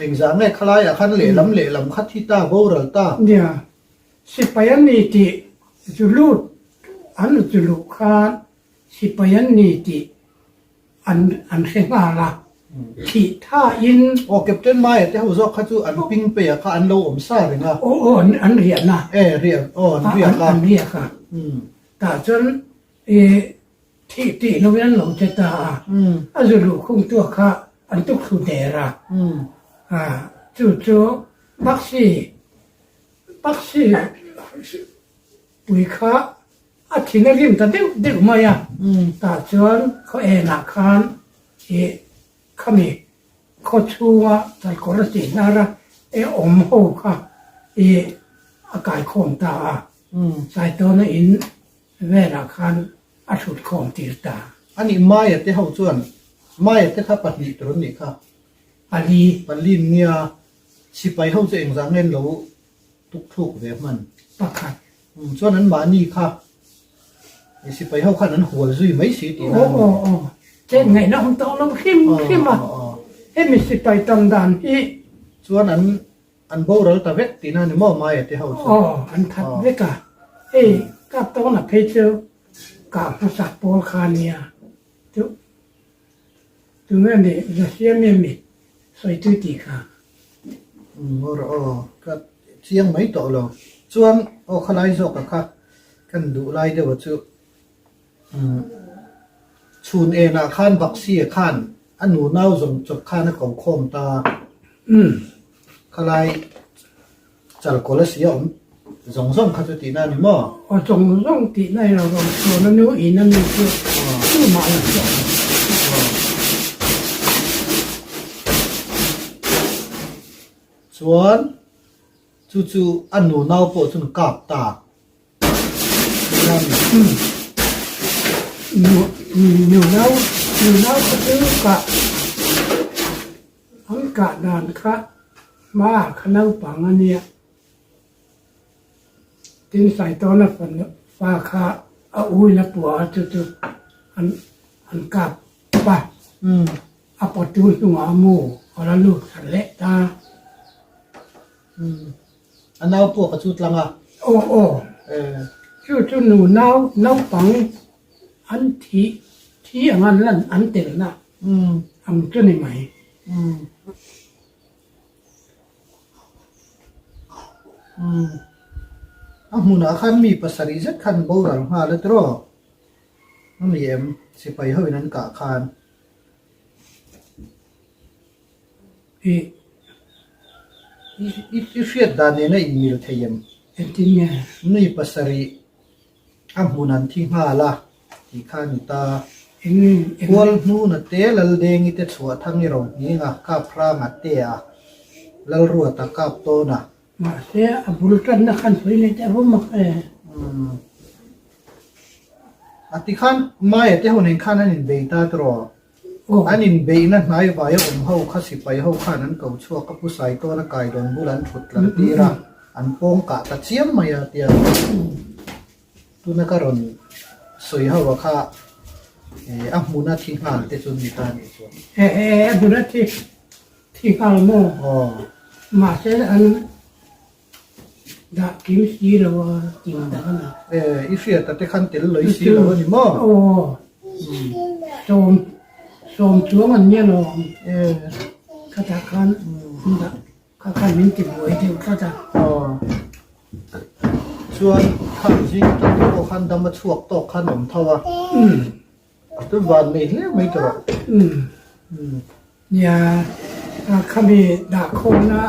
engzah nge khalaiah khan lehlam lehlam kha thi ta boral ta. Nia, sipai an ni tih zu lut an zu luh khan sipai an ni tih an an hre nghal a, thih thain. Aw Captain Maia te ho zawk kha chu an ping peia kha an lo awm sa reng a. Aw aw an an riahna. E riah aw an riak a. An riak a. Tah chuan i thih tih lovin an lo che ta a, a zu luh khung tuak kha an tuk thlu der a. A chu chu Baksi Baksi pui kha A thin a rim ta deuh deuh mai a, tah chuan khaw enah khan ih khami khaw chhunga chalkawr a tih hnar a e awm ho kha ih a kaikhawm ta a, Saitawna in velah khan a hrut khawm tir ta. A nih Maia te ho chuan Maia te kha pahnih tur an nih kha. Pali. Pali nia sipai ho chu engzah nge an lo tuk thluk ve hman. Pakhat. Chuan an mahni kha sipai ho khan an hual zui mai si tih na a ni. Aw aw chen ngaihna awm tawh lo hrim hrim a, hemi sipai tam dan hi. Chuan an an boral ta vek tih na a ni maw Maia te ho chu. Aw an that vek a, hei kap tawna phei chu kah hmasak pawl kha a nia chu tunge ni Zasiami a mi sawitu tih kha. Umm aw rawh aw ka chiang mai tawh lo. Chuan aw khalai zawka kha kan duh lai deuh a chu umm chhun enah khan Baksia khan a nu nau zawng chawp khan a ko khawm ta. Umm khalai Chalkawl a si a awm zawng zawng kha chu tihna a ni maw? Aw zawng zawng tihna i lo rawn chhuan a nu in a mi chu tumah la chhuah lo. Chuan chu chu a nu nau pawh chuan kap ta tihna a ni. Nu nu nau nu nau kha chu kah An kah dan kha hmaah kha naupang a nia. Tin Saitawna fa kha a uin a puah a chu chu an an kap a. A pawtu hnungah a mu a la lut thla leh ta. A nau pawh ka chu tlang a. Aw aw. Chu chu nu nau naupang an thih thi ang an lan an telna. Ang chu ni mai. Umm. A hmunah khan mi pasarih zet khan boral nghal a tiraw? A ni em? Sipai ho in an kah khan. I. I hriat dan nena inmil thei em? Engtin nge? Mi pasarih a hmun an thi nghal a tih kha a ni ta. Kual hnuna te Laldengi te chhuah thang i ro hning a, kap hrang a te a, Lalruat a kap tawn a. Mahse a bul tanna khan sawi leh teh rum a e. A ti khan Maia te ho nen khan an inbei ta tiraw? An inbeihna hnai vaia awm ho kha sipai ho khan an ko chhuak a, Pu Saitawna kailawn bul an thut tlar tir a, an pawng kah ta chiam mai a tia tuna ka rawn sawi ho a kha a hmuna thi nghal te chu ni ta nih chuan. E e a hmuna thi thi nghal maw? Aw. Mahse an Dah kim si lo a tih dan a. E, i hriat a te khan tel lawih si lo a ni maw? Aw, sawm, sawm chuang an nia lo. E. Khatah khan dah, kha khan min ti buai deuh tlat a. Aw. Chuan khan zing atang te pawh khan dam a chhuak tawk khan awm tho a. Chu van nei hle mai tawh. Umm. Nia, khami dahkhawmna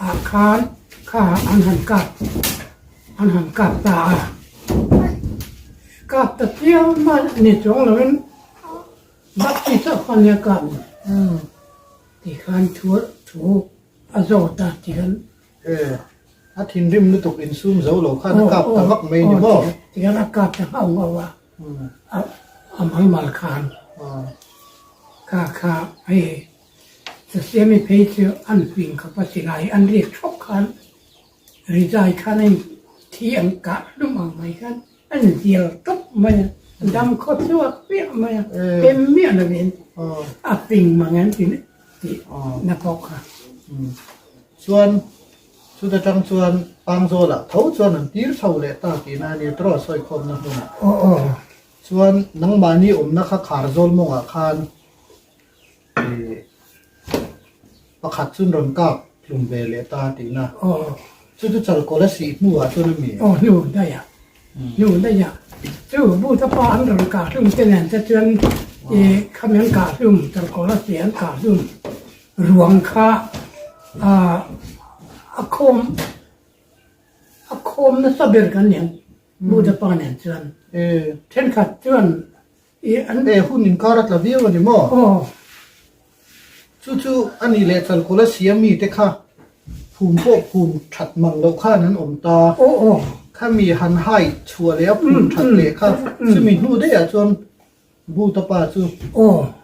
ah khan kha an han kap, an han kap ta a. Kap ta chiam a ni chuang lovin Bapti chauh kha nia kap ni. Ti khan thu thu a zawt a ti khan. E, a thinrim lutuk insum zo lo khan a kap ta vak mai ni maw? Ti khan a kap ta nghauh nghauh a. A mal mal khan kha kha hei Chasiami phei chu an hming kha pa silai an riak thawk khan rizai khan a in thi an kah hlum ang mai khan an zial tawp mai a, dam khaw chhuak miah mai a, pem miah lovin a fing mang em tih na pawh kha. Chuan Chuta tang chuan Pangzawlah tho chuan an tir chho leh ta tihna a nia tiraw sawikhawmna hmunah. Aw aw. Chuan nangmahni awmna kha khar zawl mawngah khan ih pakhat chu an rawn kap hlum ve leh ta tihna. Aw. Chu chu chalkawl a sih hnuah chuan a mi? Aw hnu daih a. Hnu daih a. Chu Buddha pa an rawn kah hlum te nen te chuan ih khami an kah hlum chalkawl a sih an kah hlum. Ruang kha a khawm a khawm nasa ber kan ni ang Buddha pa nen chuan thenkhat chuan i an E hun inkar a tla viau a ni maw? Aw. Chu chu a nih leh chalkawla siam mi te kha phum pawh phum that mang loh khan an awm ta. Aw aw. Khami han hai chhuah leh a phum that leh kha chumi hnu daihah chuan Buta pa chu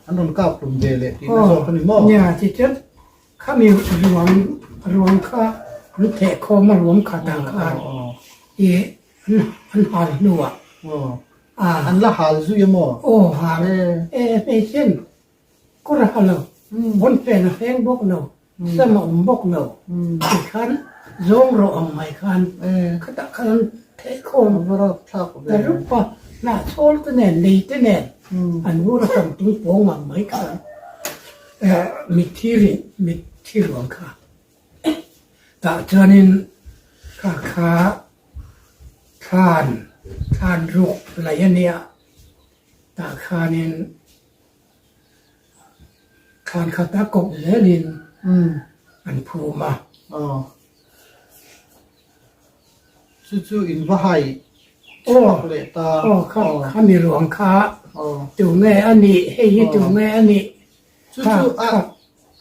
an rawn kap hlum ve leh tihna zawk a ni maw? Nia, tichuan khami ruang ruang kha an theh khawm a ruang khatah khan i an hal hnuah an la hal zui a maw? Aw hal e, hmeichhian kawr a ha lo, vawnfen a feng bawk lo, sam a awm bawk lo tikhan zawng rawh ang mai khan khatah khan an theh khawm ta rup a, hnahchhawl te nen lei te nen an vur a sam tung pawng ang mai khan mitthi rih mitthi ruang kha tah chuanin kha kha thlan thlan ruk laih a nia tah khanin. Thlan khat a kawp zelin an phum a. Aw. Chu chu in va hai chhuak leh ta. Aw kha kha mi ruang kha tu nge a nih hei hi tu nge a nih. Chu chu a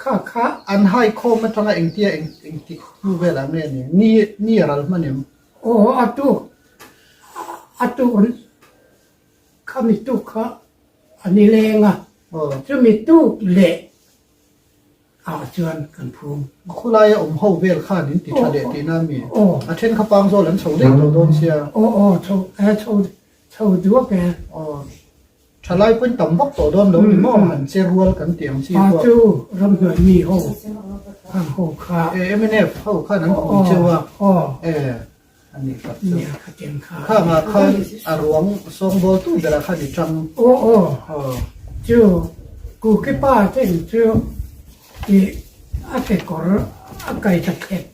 kha kha an hai khawm atanga engtia eng engtik hnu velah nge ni ni ni a ral hman em? Aw a tuk a tuk Kha mi tuk kha a ni leng a, chumi tuk leh ah chuan kan phum. Khawlaia awm ho vel khan in ti tha leh tihna a mi? A then kha pang zawl an chho daih tawh dawn sia. Aw aw chho e chho chho duak e. Aw thalai pawhin tam vak tawh dawn lo ni maw han che rual kan tih ang chi pawh. A chu ramhnuai mi ho ang ho kha. E mnf ho khan an pui cheu a. Aw. E. A nih tak chu. Khangah khan a ruang sawngbawl tu berah khan i tang. Aw aw. Chu Kuki pa ten chu i a kekawr a kai ta thlek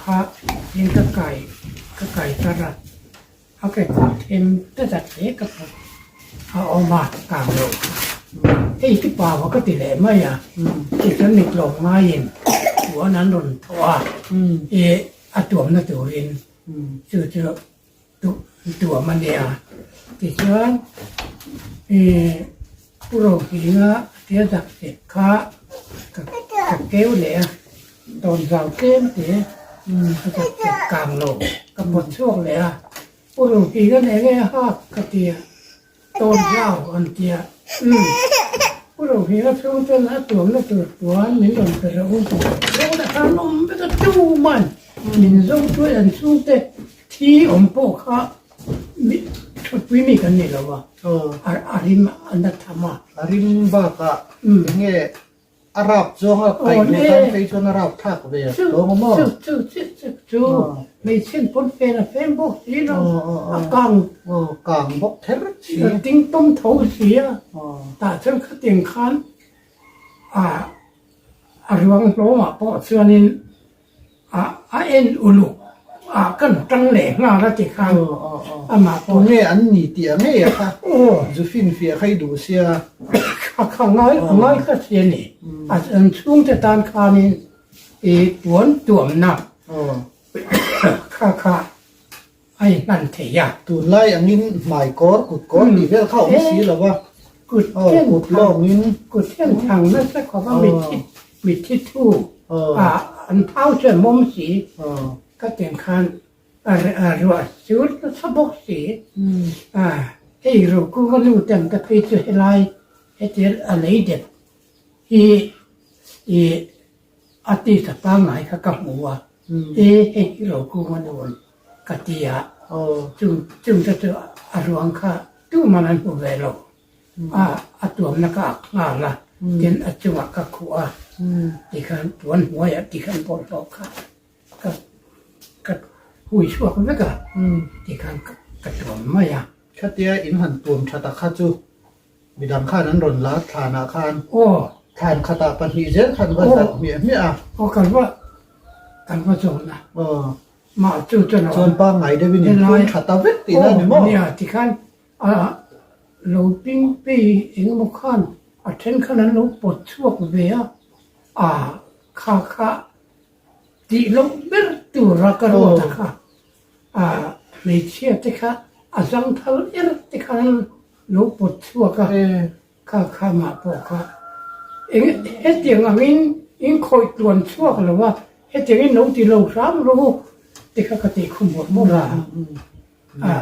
kha. hian ka kai ka kai tar a, a ke kawr them te zat hle ka pawh a awm a kang lo kha. Hei ti pa va ka ti leh mai a, tichuan mi tlawm ngaiin puan an rawn thawh a, ih a tuamna turin chu chu tuam a nia. Tichuan ih Pu Rohminga tia dak fek kha ka keu leh a, tawnzau tlem te ka dak fek kang lo ka pawt chhuak leh a, Pu Rohminga nen nge a hak ka ti a, tawnzau an ti a, umm Pu Rohminga chhung chuan a tuamna tur puan min rawn pe rawh u, Rawng khan awm vek a tuman min zo chuan an chhungte Thi awm pawh kha thutpui mi kan ni lo a, a rim a na tham a. A rim bakah enge a rap zawnga kaih luh tan phei chuan a rap thlak ve tawng a maw? Chu chu chu chu chu hmeichhian pawn fen a fen bawk si lo, a kang. Aw kang bawk kher si. A ting tawm tho si a, tah chuan khatiang khan a ruang hlawmah pawh chuanin A en uluk ah kan tang leh nghal a ti khan amah pawh. Tunge an ni tih a ngei a kha zu finfiah kha i duh sia. Kha kha ngai a ngai kha si a ni. An chhungte tan khanin i puan tuamna kha kha a i hman thei a. Tunlai angin hmai kawr kut kawr tih vel kha a awm si lo va. Kut kut lawngin. Kut hian thang nasa khawp a mitthi mitthi thu a an phau chuan mawm si ka tiang khan a ruah sur nasa bawk si a hei Rokunga nu ten te phei chu helai heti a lei dep hi i A tisa pangngai kha ka hmu a, e hei hi lo kung a nuam ka ti a, chung chung te chu a ruang kha tuman an hmu ve lo a, a tuamna ka ak nghal a, tin a chungah ka khuh a, tikhan puan hnuaiah tikhan bawlhhlawh kha ka ka hui chhuak vek a, tikhan ka tuam mai a. Khatia in han tuam tha ta kha chu Midang khan an rawn la thlanah khan thlan khatah pahnih zel khan va zat hmiah hmiah a. Aw kan va kan va zawn a. Mah chu chuan a awm. Chuan pangngai deuhin in phum tha ta vek tihna a ni maw? Nia tikhan a lo ping pei eng emaw khan a then khan an lo pawt chhuak ve a, a kha kha tih loh ber tura ka ruat a kha. A hmeichhia te kha a zangthal er te khan an lo pawt chhuak a, kha kha mah pawh kha eng hetiang angin in khawih tluan chhuak lo a, hetiang in lo ti lo hram rawh u te kha ka tih khum mawlh mawlh a. A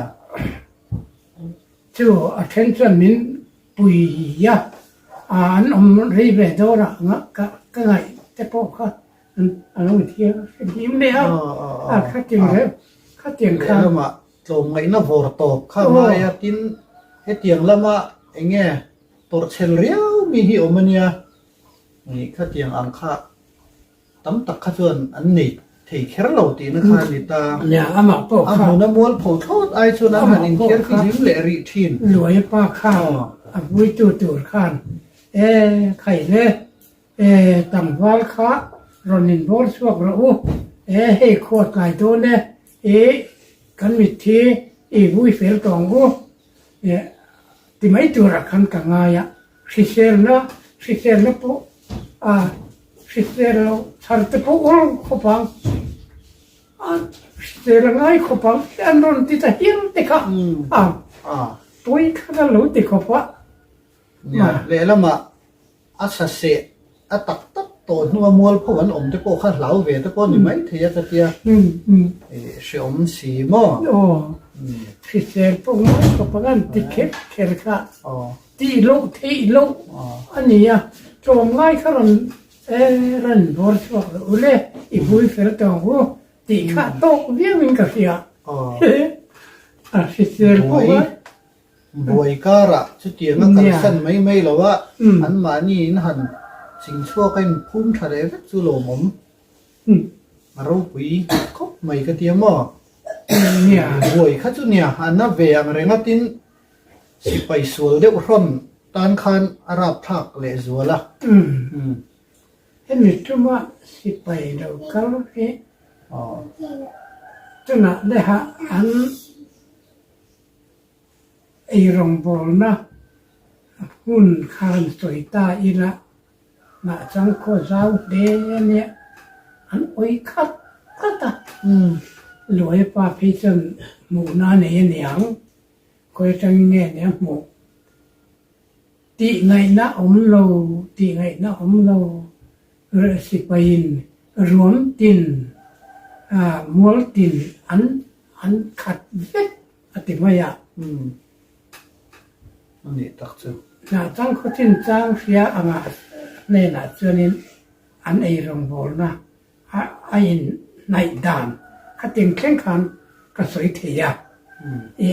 chu a then chuan min pui a, an awm rei ve dawr a ka ngaih te pawh kha A lo thiam hrim leh a, a khatiang reuh khatiang khan. Lehlamah tlawmngaihna vawr tawp kha ngai a, tin hetiang lama eng nge tawrhchhel riau mi hi awm a nia, ih khatiang ang kha tam tak kha chuan an nei thei kher lo tihna kha a ni ta. Nia, amah pawh kha. A hmuna mualpho thlawt ai chuan an han inkhiar fihlim leh rih thin. Luai pa khan a vuitu tur khan e khai le. E, tlangval kha rawn inbawr chhuak rawh u. E, hei khua tlai dawn e. E, kan mitthi i vui fel tawh ang u. E, ti mai turah khan ka ngai a. Hriselna, hriselna pawh a, hrisel lo chhar te pawh ur khawp ang. A, hrisel a ngai khawp ang tih an rawn ti ta hial te kha. A, pawi kha ka lo ti khawp a. Nia, lehlamah A saseh a tak tak tawh hnua mualpho an awm te pawh kha hlau ve te pawh a ni mai thei a ka tia. Hreawm si maw? Aw, hrisel pawh ngai khawp ang an ti kher kher kha. Tih loh theih loh a ni a, tlawm ngai kha rawn rawn bawr chhuak loh u le, i bui fel tawh ang u tih kha tawk viauin ka hria. A hrisel pawh ngai. Buai karah chutianga kalsan mai mai lo a, anmahni in han ching chhuak a inphum tha leh vek chu lawmawm a ropui khawp mai ka ti a maw? Buai kha chu nia, a na ve ang reng a tin sipai sual deuh hrawn tan khan a rapthlak leh zual a. Hemi tuma sipai lo kal hi. Chunah leha an eirawngbawlna hmun khan sawi ta ila Hnahchang khaw zau hle ania an awih khat khat a. Luai pa phei chuan hmuhna a nei aniang, khawi atangin nge nia hmuh tih ngaihna awm lo, tih ngaihna awm lo sipaiin ruam tin mual tin an an khat vek a ti mai a. A nih tak chu. Hnahchang khaw chinchang hria angah hnenah chuanin an ei rawngbawlna a a in hnaih dan kha tin thleng khan ka sawi thei a. I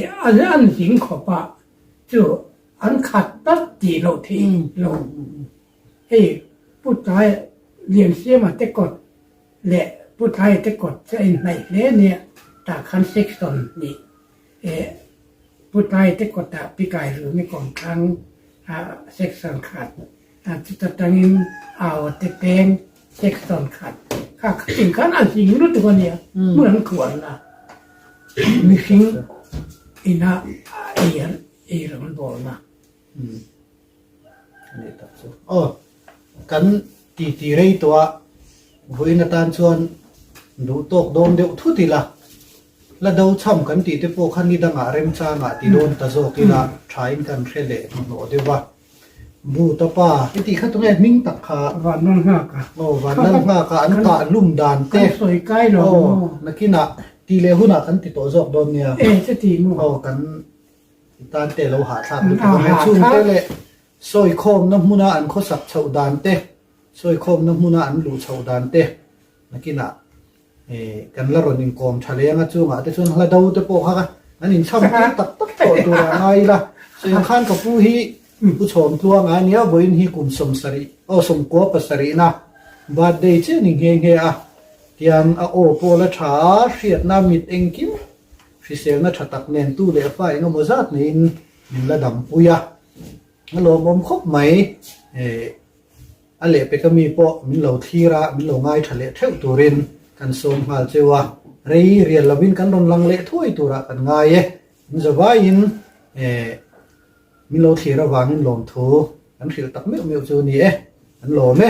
an zing khawp a chu an khat tlat tih loh theih lo. Hei Pu Tlai Liansiama te kawt leh Pu Tlaia te kawt chu a inhnaih hle nia tah khan section hnih Eh, Pu Tlai te kawtah Pi Kai Rumi kawmthlang ah section khat, chuta tangin Aua te peng section khat kha khatin khan a zing lutuk a nia, hmun an khuan a, mihring ina ei an ei rawn bawl a. Ani tak chu. Aw, kan titi rei tawh a, vawiin atan chuan duh tawk dawn deuh thut ila, la do cham kan tih te pawh kha ni dangah remchangah ti dawn ta zawk ila thain kan hre leh hnuhnawh deuh a. Buta pa, i tih kha tunge hming tak kha? Van Lal Nghak a. Aw, Van Lal Nghak a, an kah lum dan te. Kan sawi kai lo maw? Aw, nakinah ti leh hunah kan ti tawh zawk dawn nia. E, chuti maw? Aw, kan I tan te lo hahthlak lutuk ang e. Chhungte leh sawikhawmna hmuna an khawsak chhoh dan te, sawikhawmna hmuna an luh chhoh dan te nakinah kan la rawn inkawm tha leh anga chungah te chuan hla do te pawh kha an inchham tir tak tak tawh tur a ngai ila. Sawiang khan ka pu hi Pu Chhawmtluanga ania vawiin hi kum 70 aw 97 na birthday chiah ni nghe nghe a. Tiang a aw pawh la tha a, hriatna mit engkim Hriselna tha tak nen tu leh fa eng emaw zat neiin min la dampui a, a lawmawm khawp mai. A lehpeka mi pawh min lo thlir a, min lo ngaitha leh theuh turin kan sawm nghal cheu a, rei rial lovin kan rawn lang leh thuai turah kan ngai e. Min zavaiin min lo thlir avangin lawmthu kan hrilh tak meuh meuh chu a ni e, kan lawm e.